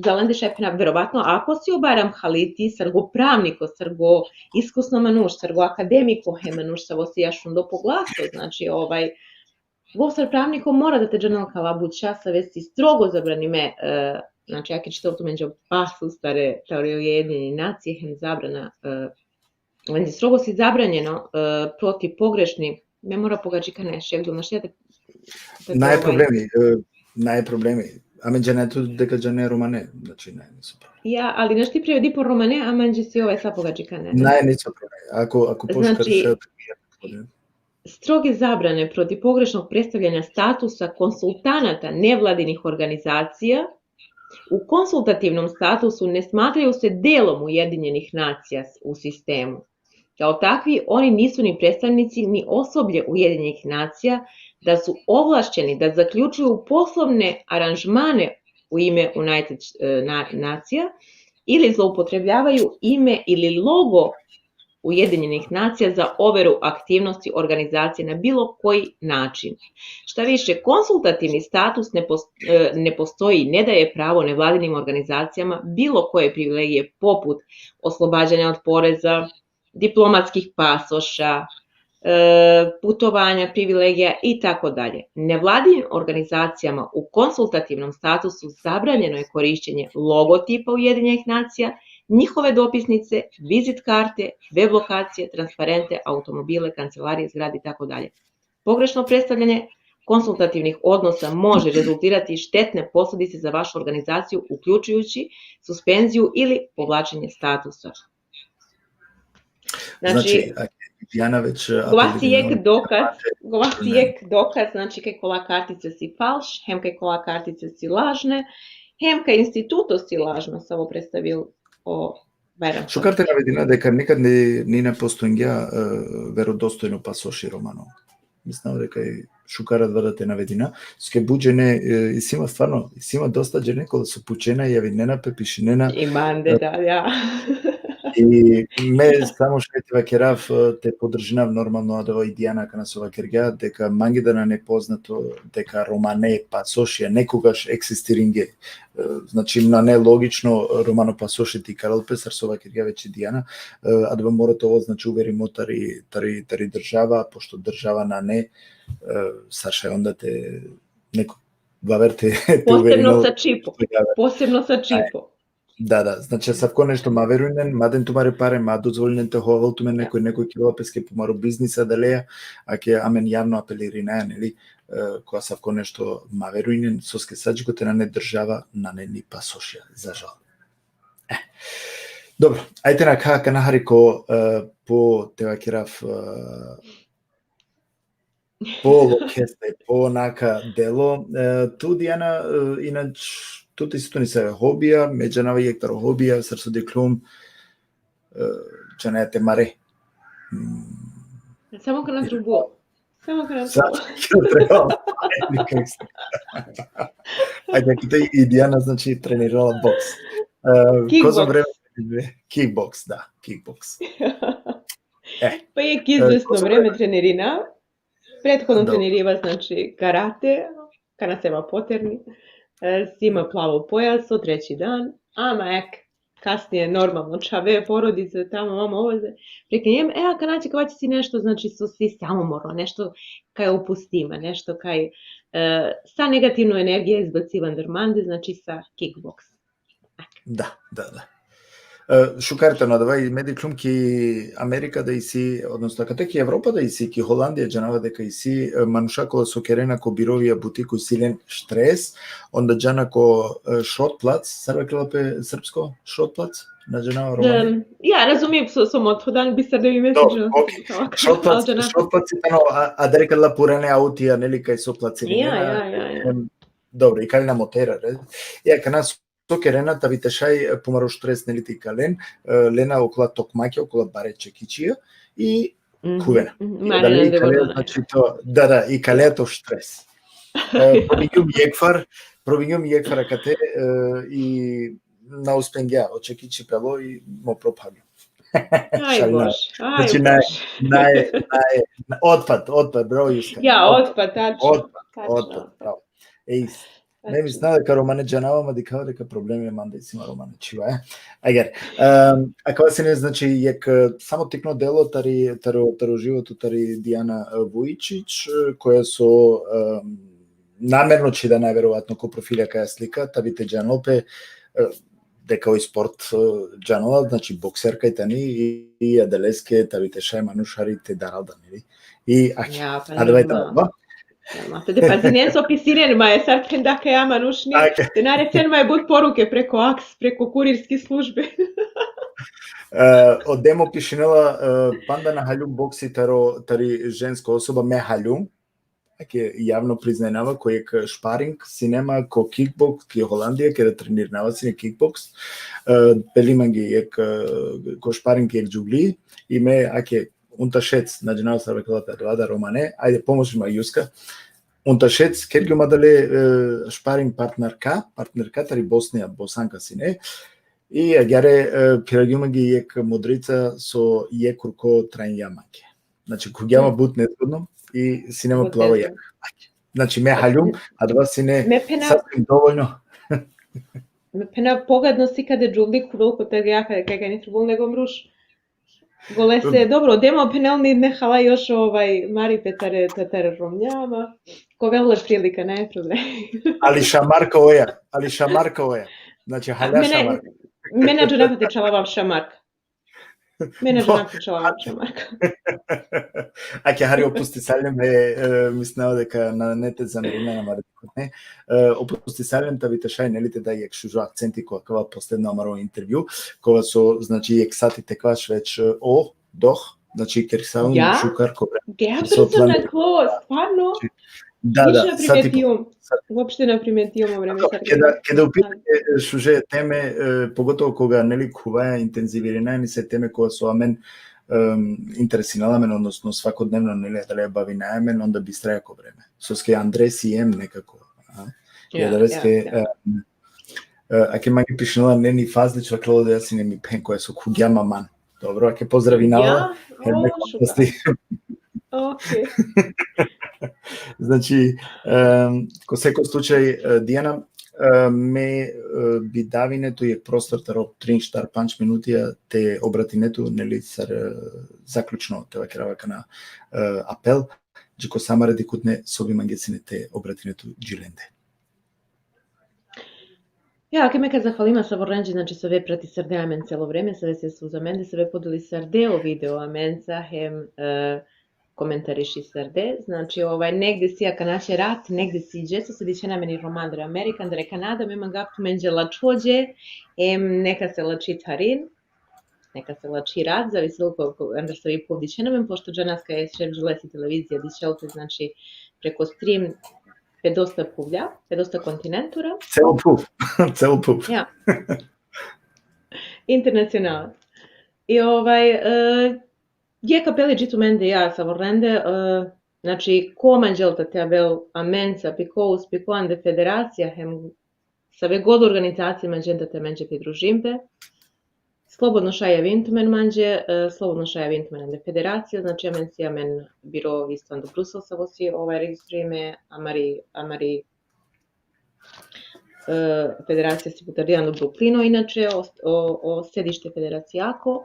za lende šaj phenav, verovatno, ako si o Bajram Haliti, sar go pravniko, sar go iskusno manuš, sar go akademiko, hem manuš savo si jašundo po glaso, znači, ovaj, vov sar pravniko mora da te džanel kala buća, save si strogo zabranime, e, znači, ake čitol tumenđe o pasus tari, tari Ujedinjeni nacije, hem zabrana, e, lenđe strogo si zabranjeno, e, proti pogrešni, me mora pogađikane, šegdom, našti ja te, te Naj ovaj, problemi, e, naj problemi. Amen džane tu deka džane romane, znači, naj, niso problemi. Ja, ali našti prevedi po romane, a manđe si ovaj sa pogađikane. Naj, niso problemi. Ako, ako poškar Znači, se... Stroge zabrane protiv pogrešnog predstavljanja statusa konsultanata nevladinih organizacija u konsultativnom statusu ne smatraju se delom Ujedinjenih nacija s-, u sistemu. Kao takvi, oni nisu ni predstavnici ni osoblje Ujedinjenih nacija da su ovlašćeni da zaključuju poslovne aranžmane u ime United, e, na-, nacija ili zloupotrebljavaju ime ili logo Ujedinjenih nacija za overu aktivnosti organizacije na bilo koji način. Šta više, konsultativni status ne pos-, e, ne postoji, ne daje pravo nevladinim organizacijama bilo koje privilegije poput oslobađanja od poreza, diplomatskih pasoša, e, putovanja, privilegija i tako dalje. Nevladinim organizacijama u konsultativnom statusu zabranjeno je korišćenje logotipa Ujedinjenih nacija, njihove dopisnice, vizit karte, web lokacije, transparente, automobile, kancelarije, zgrade i tako dalje. Pogrešno predstavljanje konsultativnih odnosa može rezultirati štetne posljedice za vašu organizaciju, uključujući suspenziju ili povlačenje statusa. Znači, Znači, a, Dijana već, e, gova si apelirina jek dokaz, gova si Ne. jek dokaz, znači, kaj kola kartice si falš, hem kaj kola kartice si lažne, hem kaj instituto si lažno savo predstavil o Bajram. Šukar te navedina deka nikad ni, ni na postojngja, e, verodostojno pasoši romano. Mislim deka i šukar adava da te navedina. Soske but džene, e, isi ma stvarno, isi ma dosta džene kola so pučena, javinena pe, pišinena. I mande, da, ja. I me samo šaj te vakerav, e, te podržinav normalno adava i Dijana kana so vakergja, deka mange da nane poznato deka romane pasošija nekogaš eksistiringe. E, znači, nane logično romano pasoši te ikarel pe, sar so vakergja već i Dijana, e, adava mora te ovel, znači, uverimo tari, tari, tari država, pošto država nane, e, sar šaj onda te neko vaver te, te Posebno uverimo. Sa čipo. Posebno sa čipo. Da, da, znači, asavko nešto ma verujnen, ma den tumare pare, ma dozvolinen te hovel tumen nekoj, nekoj kerela peske pumaro biznisa adaleja, ake amen javno apelirinaja, neli, e, ko asavko nešto ma verujnen, soske sa dži kote nane država, nane ni pasošija, za žal. E. Dobro, ajde na ka-, kana hari ko, e, po te vakerav, e, po lokeste, po naka delo. E, tu, Diana, e, inač, tu te isi tut nesave hobija, me džanava jekh taro hobija, sar so dikhljum, e, džanaja te mare. Mm. Samo kana trubo. Samo kana Sa, trubo. Ajde, te i Diana, znači, trenirala boks. E, Kickboks. Kozo vreme? Kickboks, da, kickboks. E, Pa jekh izvesno kozo vreme vreme? Trenirina. Prethodno Dobro. Treniriva, znači, karate, kana sema poterni. E, sima plavo pojas, o treći dan. Ama ek, kasnije normalno čhave, porodice, tamo, vamo, ovaze. Prekinjem, e, akana čekava si nešto, znači, so si samomorno, nešto kaj opustiva, nešto kaj, e, sa negativno energija izbaciva andar mande, znači, sa kickboks. Da, da, da. E, šukar tano adava, i me dikhljum ki Amerika da isi, odnosno kate ki Evropa da isi, ki Holandija džanava deka isi, e, manuša kola so kerena ko birovija buti, ko si len štres, onda džana ko, e, Šrotplac, sar vakerela pe srpsko, Šrotplac, na džanava romani? Em, ja, razumim so, so motho dan bi sar da mi me Dobro, sviđa. okej. Šrotplac, Šrotplac i tano, a, a dere kala purane autija, neli, kaj so placinena. Ja, ja, ja, ja. Em, dobro, i kalina motera, re. Ja, kana so kerena, tavi te šaj, e, pumaro štres, neli, te ikalen, e, lena okola tokmakja, okola bare čekičija, i Mhm, khuvena. mhm. I Mare adale nande ikale, vorona. znači, to, da, da, ikale to štres. E, probingjum jekfar, probingjum jekfar akate, e, i na uspengja, o čekiči pelo i mo prophavljo. Aj, Šalina. Bože, aj, Znači, naj, Bože. naj, naj, otpad, otpad, bro, Juska. Ja, Otpad, otpad, tačno, otpad, tačno. Otpad, bravo. Ej, me Tačno. mislava deka romane džanava, ma dikhava deka problemi mande isi ma romane čhiva, e. Agjaar, em, akava sine, znači, jekh, e, samo tikno delo tari, taro, taro životo tari Dijana, e, Vujičić, e, koja so, em, namerno čhida najverovatno ko profilja kaja slika, tavi te džanol pe, e, deka oj sport, e, džanela, znači, bokserka i tani, i, i adaleske tavi te šaj manuš hari te daral da, neli? I, ake, Ja, pa adava i normalno. tano. Normalno. Te pazinen so pisinen, ma e sar phenda kaj ja manušni, Ake. Te na resen ma e but poruke preko aks, preko kurirski službe. E, o demo pišinela, e, panda na haljum boksi taro, tari žensko osoba, me haljum. Ake javno priznajnava, ko jekh šparing sine ma ko kickboks, ki Holandija, keda trenirinava sine kickboks. E, peli mange jekh, e, ko šparing jekh džuvli, i me, ake, untašec, na džanav sar vakerela pe adava da romane, ajde, pomoži ma Juska. Untašec, kergjum adale, e, šparing partnerka, partnerka tari Bosnija, Bosanka sine, i agjaar, e, phiragjum mange jekh modrica so jekh kurko trajnja mange. Znači, khuvgjam ma but nezgodno i sine ma But plavo nezgodno. jak. Znači, me haljum, adava sine Me phena, sasvim dovoljno. me phena pogadno si keda džuvli khuvel kotar ja kaj, kaj, kaj ni trubul nego mruš. Golese, dobro, demo phenel ni ne hala još, ovaj, mari pe tare, te tare romnja, ama ka ovel le prilika, ne problem. Ali šamarka oja, ali šamarka oja. Znači, halja Me na, šamarka. me na džanav te čhavav šamarka. Me na No. Džanav te čhavav šamarka. Ake, hari, opustisalem, e, e, mislinav deka na, ne te zamerina, amare dikhutne. E, opustisalem, tavi te šaj, neli, te da jekh šužo akcenti ko akava posledno amaro intervju, kova so, znači, jekh sati te kvaš već, e, o, doh, znači, kergjisaljum, ja? Šukar ko vreme. Ja, so personalno, stvarno. Da, da, sati. Uopšte na primetijum o vreme. Keda, keda upitane šuže teme, e, pogotovo koga, neli, khuvaja intenzivirinaja nesave teme kova so amen, em, interesinela amen, odnosno svakodnevno, neli, adaleja bavinaja amen, onda bistraja ko vreme. Soske andre siem nekako, a? Ja, adaleske, ja, ja. Em, e, ake mange pišinela Neni Fazlić, vakerela da ja sine mi phen koja so khuvgjam ma man. Dobro, ake pozdravinava. Ja, o, šukar. Okej. Znači, em, ko seko slučaj, e, Dijana, e, me, e, bi davine tu jekh prostor taro trin, štar, pandž minutija te obratine tu, neli, sar, e, zaključno te vakerava akana, e, apel, dži ko sa amare dikhutne so bi mangea sine te obratine tu dži lende. Ja, ake me ka zahvalima sa vorlenđe, znači, save pratisarde amen celo vreme, save sine uz amende, save podelisarde o video amenca, hem, e, komentarišisarde. Znači, ovaj, negde si akanaše rat, negde si džesto so dičhena amen i Roma andre Amerika, andre Kanada, me mangav tumenđe lačhođe, hem neka se lačhi tharin. neka se lači rat, zavisilo ko, ko, anda savi phuv dičhen amen, pošto džanas kaj e šel dži lesi televizija dičel pe, znači, preko stream pe dosta phuvlja, pe dosta kontinentura. Cel phuv, cel phuv. Ja. Internacionala. I ovaj, e, jekh apeli dži tumende, ja, savorende, e, znači, ko manđel ta te avel amenca, pi ko, us pi ko ande federacija, hem save god organizacije manđen ta te amenđe pridružim pe, slobodno šaj javin tumen manđe, e, slobodno šaj javin tumen ande federacija, znači, amen si amen biro isto ando Brusel, savo si, ovaj, registrujime, amari, amari, e, federacija si butardi ando Bruklino, inače, o, o, o sedište federacijako.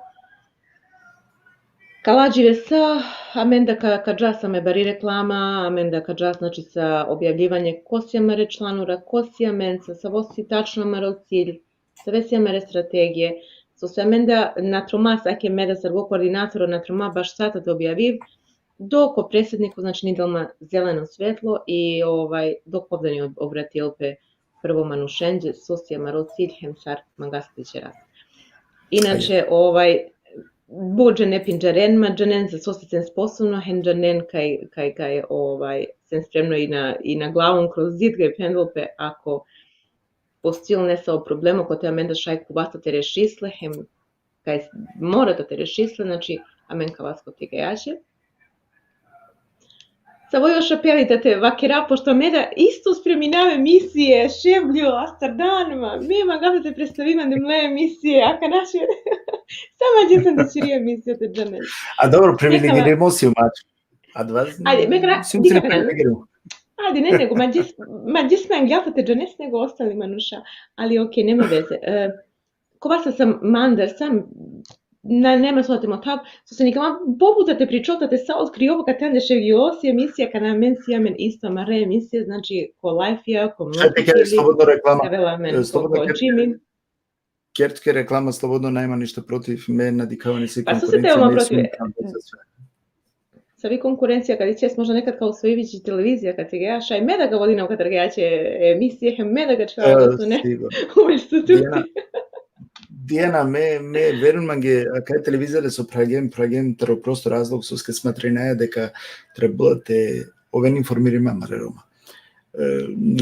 Kala dživesa, amen da ka, ka džas ame bari reklama, amen da ka džas, znači, sa objavljivanje ko si amare članura, ko si amenca, savo si tačno amaro cilj, save si amare strategije, so se amen da na troma, sake me da sargo koordinatora na troma baš sa ta te objaviv, dok o predsjedniku, znači, ni del ma zeleno svetlo i, ovaj, dok povda ni ob-, obratil pe prvo manušenđe, so si amaro cilj, hem sar mangas te ćeras. Inače, ovaj, but džene pinđaren ma, džanen za so si sen sposobno, hem džanen kaj, kaj, kaj, ovaj, sen spremno i na, i na glavom kroz zid kaj pendol pe, ako postojil nesavo problemo, kote amen da šaj kuvasta te rešisle, hem kaj mora da te rešisle, znači, amen ka vas kote gajaće. Savo još apeli da te vakera, pošto me da isto spreminav emisije, šeblju, astardanma, me mangav da te predstavim ande mle emisije, a kanaše, samo džesam da ćeri emisija te džanen. A dobro, privilegirimo si u maču. A dva... Ajde, me kra-, Sim, dikha sim, kra-, privilegirimo. Ajde, ne, nego, ma džes, ma džes me anglja te džanes nego ostali manuša, ali okej, nema veze. E, kova sa sam mandar, sam, na, nema so te mothav, so se nikama pobuta te pričol, te sa otkriova kaj tande ševgjosi emisija, kana amen si amen isto amare emisije, znači, ko lajfija, ko... Šaj te kere slobodno reklama. Avela amen E, slobodno ko, ko kere- Jimmy. Kertke reklama, slobodno, nema ništa protiv, me na dikhav nisi Pa so se konkurencija, te ima me protiv? Sum tam za sve. Savi konkurencija kad će možda nekad kao Osvojivić i televizija, kad će ga ja šaj me da ga vodim, kad ga ja će emisije, hem me da ga čekava E, da su ne sigurno. uveš su tu. Dijana, Dijana, me, me verujn mange, a kaj televizija so pragem, pragem taro prosto razlog, soske smatrinaja deka trebela te oven informirime amare Roma. E,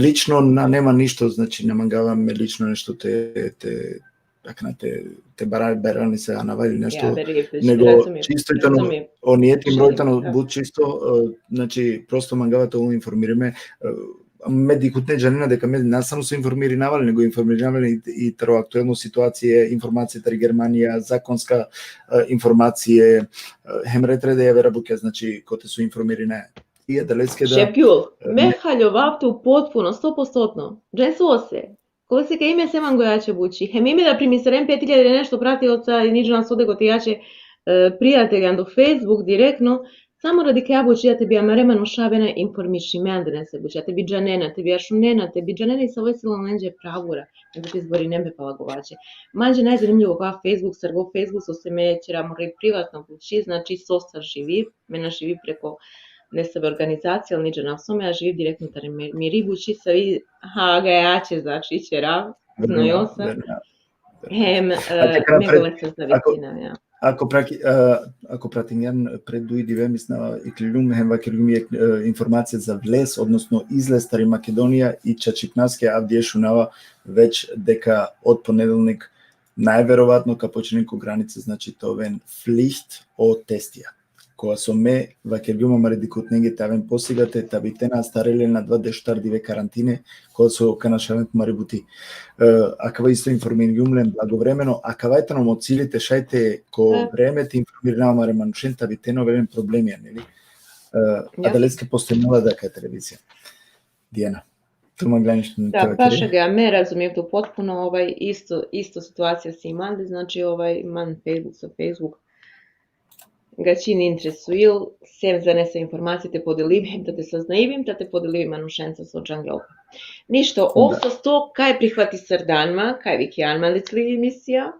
lično na, nema ništo, znači, ne mangava me lično nešto te, te, akana te, te bara-, barani se anava ili nešto, Ja, veri, nego razumim, čisto i tano, razumim. o nijeti mro i tano Da. but čisto, e, znači, prosto mangava te informirime, e, me dikhutne džanena deka me na samo so informirinava le, nego informirinava le i, i taro aktuelno situacije, informacije tari Germanija, zakonska, e, informacije, e, hem red reda javera bukja, znači, kote so informirinaja. I adaleske da... Ševgjul, e, me haljovav tu potpuno, sto postotno. Džen so se. Kole se ka ime se mangojače buči. Hem ime da primisaren pet iljade nešto pratioca i niđe na sode gote jače, e, prijatelja do Facebook direktno, samo radi kaja buči da te bi amare manuša avena informišime ande nese buči, te bi džanena, te bi ašunena, te bi džanena i savo si lenđe pravura, nego te izborinen pe palagovače. Manđe najzanimljivo ka Facebook, sargo Facebook, so se me ćera more privatno buči, znači, so sa živi, me na živi preko nesave organizacije, ali niđe na so me, a živi direktno tari mi-, miri buči, savi, ha, gajače, znači, ćera, znojosa. Hem, e, Znači, kana me pred-, gole se ako, zavisina, ja. ako praki-, e, ako pratingjan pred duj dive, mislinava, ikliljum hem vakerljum jekh, e, informacija za vlez, odnosno izlez tari Makedonija i čačipnaske, avdive šunava već deka od ponedelnik najverovatno ka počinen ko granica, znači, te oven fliht o testija. Kola so me vakergjum amare dikhutnenge te aven posigate, te bi te na astarel len adava dešuštar dive karantine, kola so ka našalen tumari buti. E, akava isto informirgjum len blagovremeno, akava i tano mo cilj te šaj te ko... Da. Vreme te informirinava amare manušen, te bi te na ovel len problemija, neli? E, ja. Adaleske postojnela da kaj televizija. Dijana, tu manglja nešto na... Da, te vakere? Paša ga, me razumim tu potpuno, ovaj, isto, isto situacija si mande, znači, ovaj, man Facebook sa Facebook, ga čini interesuil, sem za nese informacije te podelivim, da te saznajivim, da te podelivim manušenca so džangel. Ništo, da. Ov sasto kaj prihvati sardanma, kaj vikjan ma lecli emisija,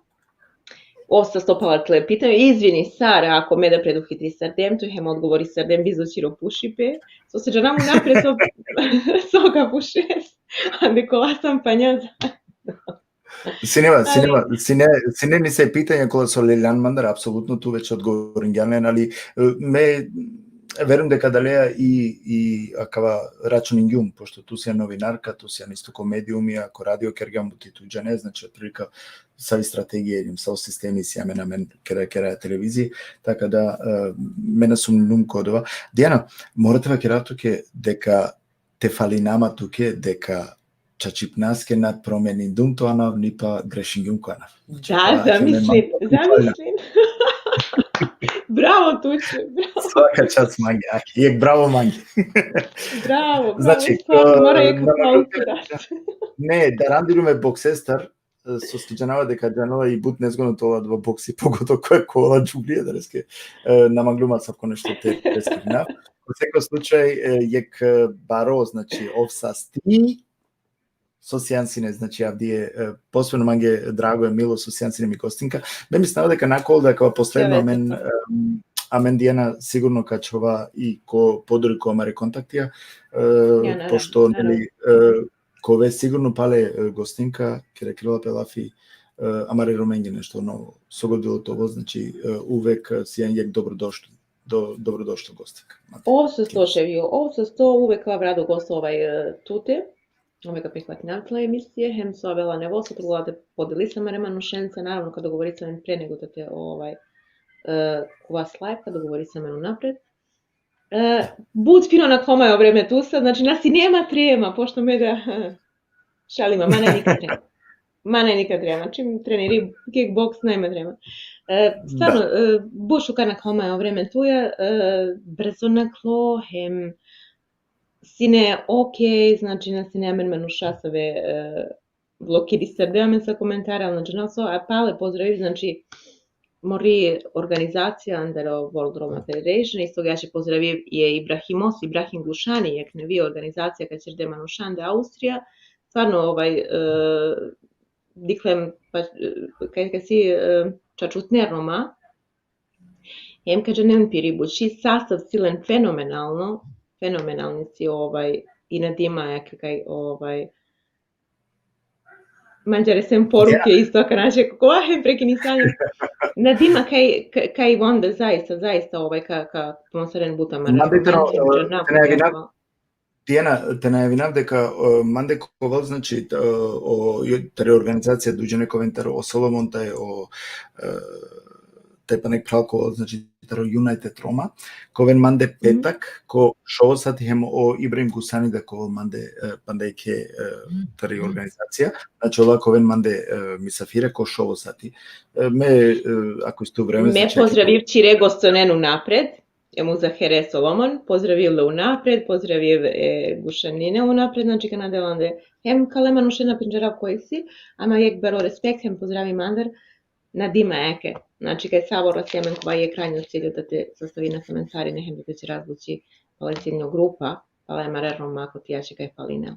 ov sasto palatle pitanje, izvini, sar, ako me da preduhitri sardem, tu hem odgovori sardem bizo čiro pušipe, so se džanam unapred so, so ka pušes, ande kola sam panja za. Sine, ali sine, sine, sine niz e pitanja kola so leljan mandar, apsolutno tu već odgovoringjan len, ali, e, me verujem deka adalea i, i akava računingjum, pošto tu sian novinarka, tu sian isto ko mediumi, ako radio kergjan buti tu džane, znači, otprilika savi strategija ili savo sistemi si amen, amen kera, kera televiziji, taka da, e, me na sumnjum ko odova. Dijana, mora te vakerav tuke deka te falina ma tuke, deka čačipnaske na promenindum to anav, ni pa grešingjum ko anav. Znači, da, zamislin, zamislin. Bravo tuće, bravo. Svaka čast mange, aki, jek bravo mange. Bravo, bravo, znači, stvarno, e, mora jek aplaudirati. Ne, da randirume boksestar, e, soske džanava deka džanela i but nezgodno te ovel adava boksi, pogotovo ko, ko ola džublija, adaleske, e, na manglum asavko nešto te, te skrivinav. U svakom slučaju, e, jek, e, baro, znači, ov sasti, so sian sine, znači, avdive, e, posebno mange drago e milo so sian sine mi gostinka. Me mislinava deka nakolo, deka posledno amen, em, amen Dijana sigurno ka ačhova i ko, podur ko amare kontaktija, e, pošto, neli, e, ka ove sigurno pale, e, gostinka, kera, kerela pe lafi, e, amare Romenge nešto novo. So god bilo te ovel, znači, e, uvek, e, sian jek dobrodošlo, do, dobrodošlo gostinka. Ov sasto, ševjo, ov sasto uvek ka ava rado gosto, ovaj, e, tute. Ove ka prihvatinav tla emisije, hem so avela nevo, so trebela te podelis amare manušenca, naravno, ka dogovorisa amen pre nego te, te, ovaj, e, ko vas live, ka dogovorisa amen unapred. E, but fino nakhlo ma o vreme tusa, znači, na sine ma trema, pošto me da, šalima, ma nane nikad trema. Ma nane nikad trema, čim treniri kickboks, nane ma trema. E, stvarno, e, but šukar nakhlo ma o vreme tuja, e, brzo nakhlo, hem sine okej, znači, na sine amen manuša save, e, blokirisarde amen sa komentare, ali na džanav so, a pale pozdraviv, znači, mori organizacija under World Roma Federation, isto gaće pozdraviv e Ibrahimos, Ibrahim Gušani, jek nevi organizacija ka ćerde manušande Austrija, stvarno, ovaj, e, dikhlem, pa, e, kaj, kaj si, e, čačutne Roma, hem ka džanen piri but, či sastav si len fenomenalno, fenomenalni si, ovaj, i nadima, e, kaj, ovaj, manđare sem poruke, isto, ka naše, kova hem prekinisanje. Nadima kaj, kaj, kaj vonda zaista, zaista, ovaj, ka, ka pomosaren buta mare. Mande te na, te najavinav, Dijana, te najavinav deka, e, mande ka ovel, znači, e, o, tari organizacija dujdžane ka oven taro o Solomon, taj o, e, taj pana jek phral ka ovel, znači, taro United Roma, ka oven mande petak, ko šov o sati, hem o Ibrahim Gusani da ka ovel mande, e, panda jekhe, e, tari organizacija, znači, ola ka oven mande, e, misafira ko šov o sati. E, me, e, ako isto vreme, me pozdraviv čire gostonen unapred, e, Muzahere Solomon, pozdraviv le unapred, pozdraviv e Gušanine unapred, znači, kana delande. Hem kale manušen na pindžarav koj si, ama jek baro respekt, hem pozdraviv mandar, nadima eke. Znači, kaj savor si amen kova jek krajnjo ciljo da te sastavina amen sarine, hem da te ćera različi pale ciljno grupa, pale amare Roma, kotija će kaj falinel.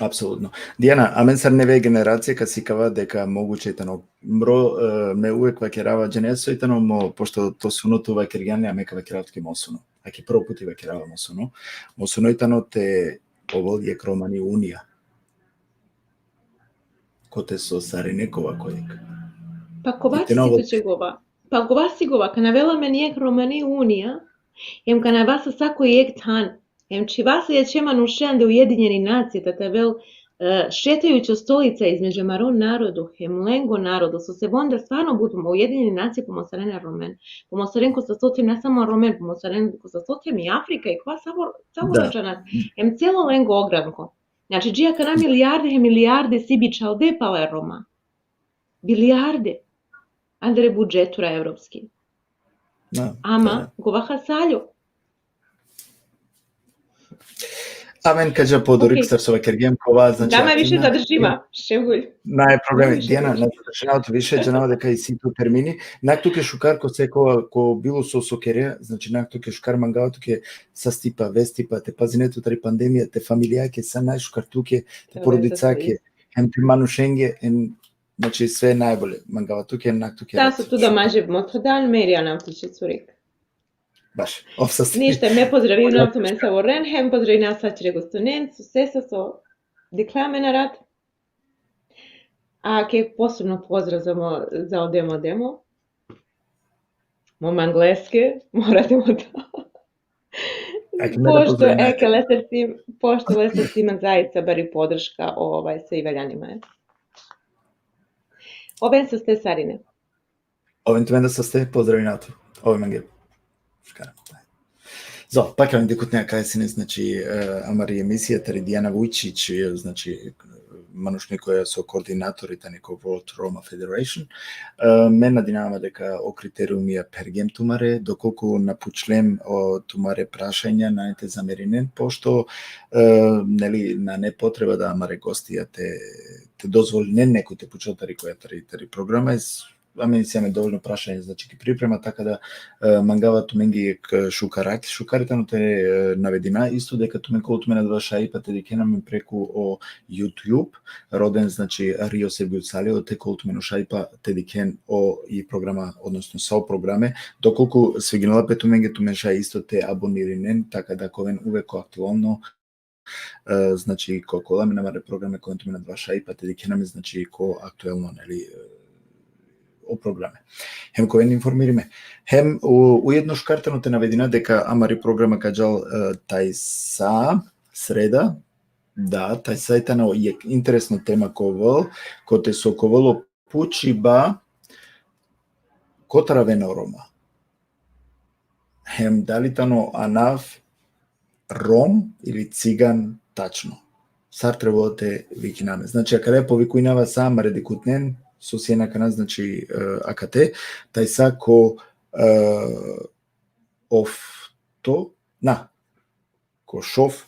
Apsolutno. Dijana, amen sar neve generacija ka sikava deka moguće i tano mro, e, me uvek vakerava, džane so i tano mo, pošto to suno tu vakergjan le, a me ka vakerav tuke mo suno. Aki prvo puti vakerava mo suno. Mo suno i tano te ovel jek Romani unija. Kote so sarine ka ova ko jek. Pa kova si tu će gova? Pa kova si gova? Kana avela amen jek Romani unija, hem kana ava sa sako jek than, hem čhiva sa jaće manušen ande Ujedinjeni nacije, ta te avel, e, šetajuća stolica između amaro narodo hem lengo narodo, so si vonda stvarno but, Ujedinjeni nacije pomosaren e Romen. Pomosaren ko sasto hem, na samo Romen, pomosaren ko sasto hem i Afrika, i kova savor, savor džana. Hem celo lengo ogranko. Znači, dži akana milijarde hem milijarde si bičhalde pale Roma. Milijarde. Andre budžetura evropski. Ama, gova hasaljo. Amen ka dža podorik, sar so vakergjem, kova, znači, da ma više zadržima, ševgulj. Naj problemi. Dijana, na zadržinava tut više, džanava deka isi tu termini. Nakh tuke šukar ko se ko, ko bilo so so kere, znači, nakh tuke šukar, mangava tuke sastipa, vestipa, te pazine tut tari pandemija, te familijake, sa najšukar tuke, te porodicake, hem te manušenge, hem, znači, sve najbolje, mangava tuke, nakh tuke. Da, so tu da maže motho dan, me irjanav tuće, curik. Baš, ov sasti. Ništa, me pozdravinav tumen savoren, hem pozdravinav sa čire gostunen, so sese so dikhle amen arat. A kek posebno pozdrav za mo, za o Demo Demo. Mo mangleske, morat mo da. Aki me da pozdravina. Pošto, e, ka lese si, pošto lese si man zaista bari podrška, ovaj, sa i valjanima. Oven saste sarine. Oven tumenda saste, pozdravina tu. Oven mange. Šukar. So, pa ka dikhutne akaja sine, znači, e, amari emisija tari Dijana Vujčić, e, znači, manušni koja so koordinatori tani ko World Roma Federation. E, me nadinava ma deka o kriteriumija phergjem tumare, dokolku na pučlem o tumare prašanja, nane te zamerinen, pošto, e, neli, nane potreba da amare gostija te, te dozvolinen nekoj te pučel tari koja tari, tari programa, es, amen si amen dovoljno prašanja, znači, ki priprema, taka da, e, mangava tumenge jekh šukar, šukar tano te, e, navedina, isto deka tumen kol tumen adava šajipa te dikhena amen preku o YouTube, roden, znači, Rio Sergio Salio, te kol tumen o šajipa te dikhen o i programa, odnosno sa o programe, dokolku sviginela pe tumenge, tumen šaj isto te abonirinen, taka da ka oven uvek aktuelno, e, znači, ko, kola amen amare programe, ka oven tumen adava šajipa te dikhena amen, znači, ko aktuelno, neli, e, o programe. Hem ka oven informirime. Hem u-, ujedno šukar tano te navedina deka amari programa ka džal, e, tajsa, sreda, da, tajsa i tano jekh interesno tema ka ovel, kote so ka ovel o pučiba kotar avena o Roma. Hem dali tano anav Rom ili Cigan tačno. Sar trebela te vikinena amen. Znači, akate povikujnava sa amare dikhutnen, so sien akana, znači, e, akate, tajsa ko, e, ofto, na, ko šov,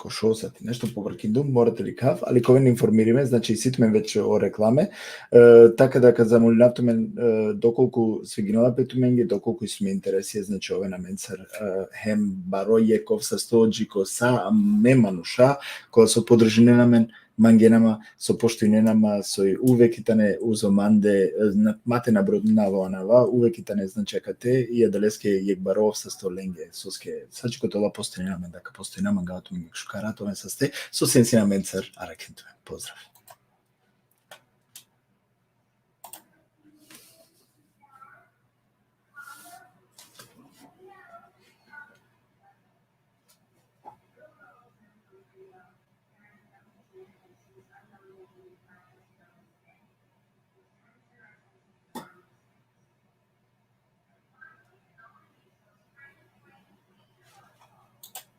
ko šov sati, nešto pobrkindum, mora te dikhav, ali ka oven informirime, znači, isi tumen već o reklame, e, taka da ka zamolinav tumen, e, dokolku sviginela pe tumenge, dokolku isi tumen interesija, znači, oven amencar, e, hem baro jekh ov sasto dži ko sa me manuša, kola so podržinena amen, mangena ma, so poštujnena ma, so i uvek i tane uzo mande, e, na, ma te nabrojnava o anava, uvek i tane, znači, akate, i adaleske jekh baro ov sasto lenge, soske, sa dži kote ola postojnena amen, da ka postojna, mangava tumen jekh šukar rat oven saste, so sien sine amencar, arakhen tumen. Pozdrav.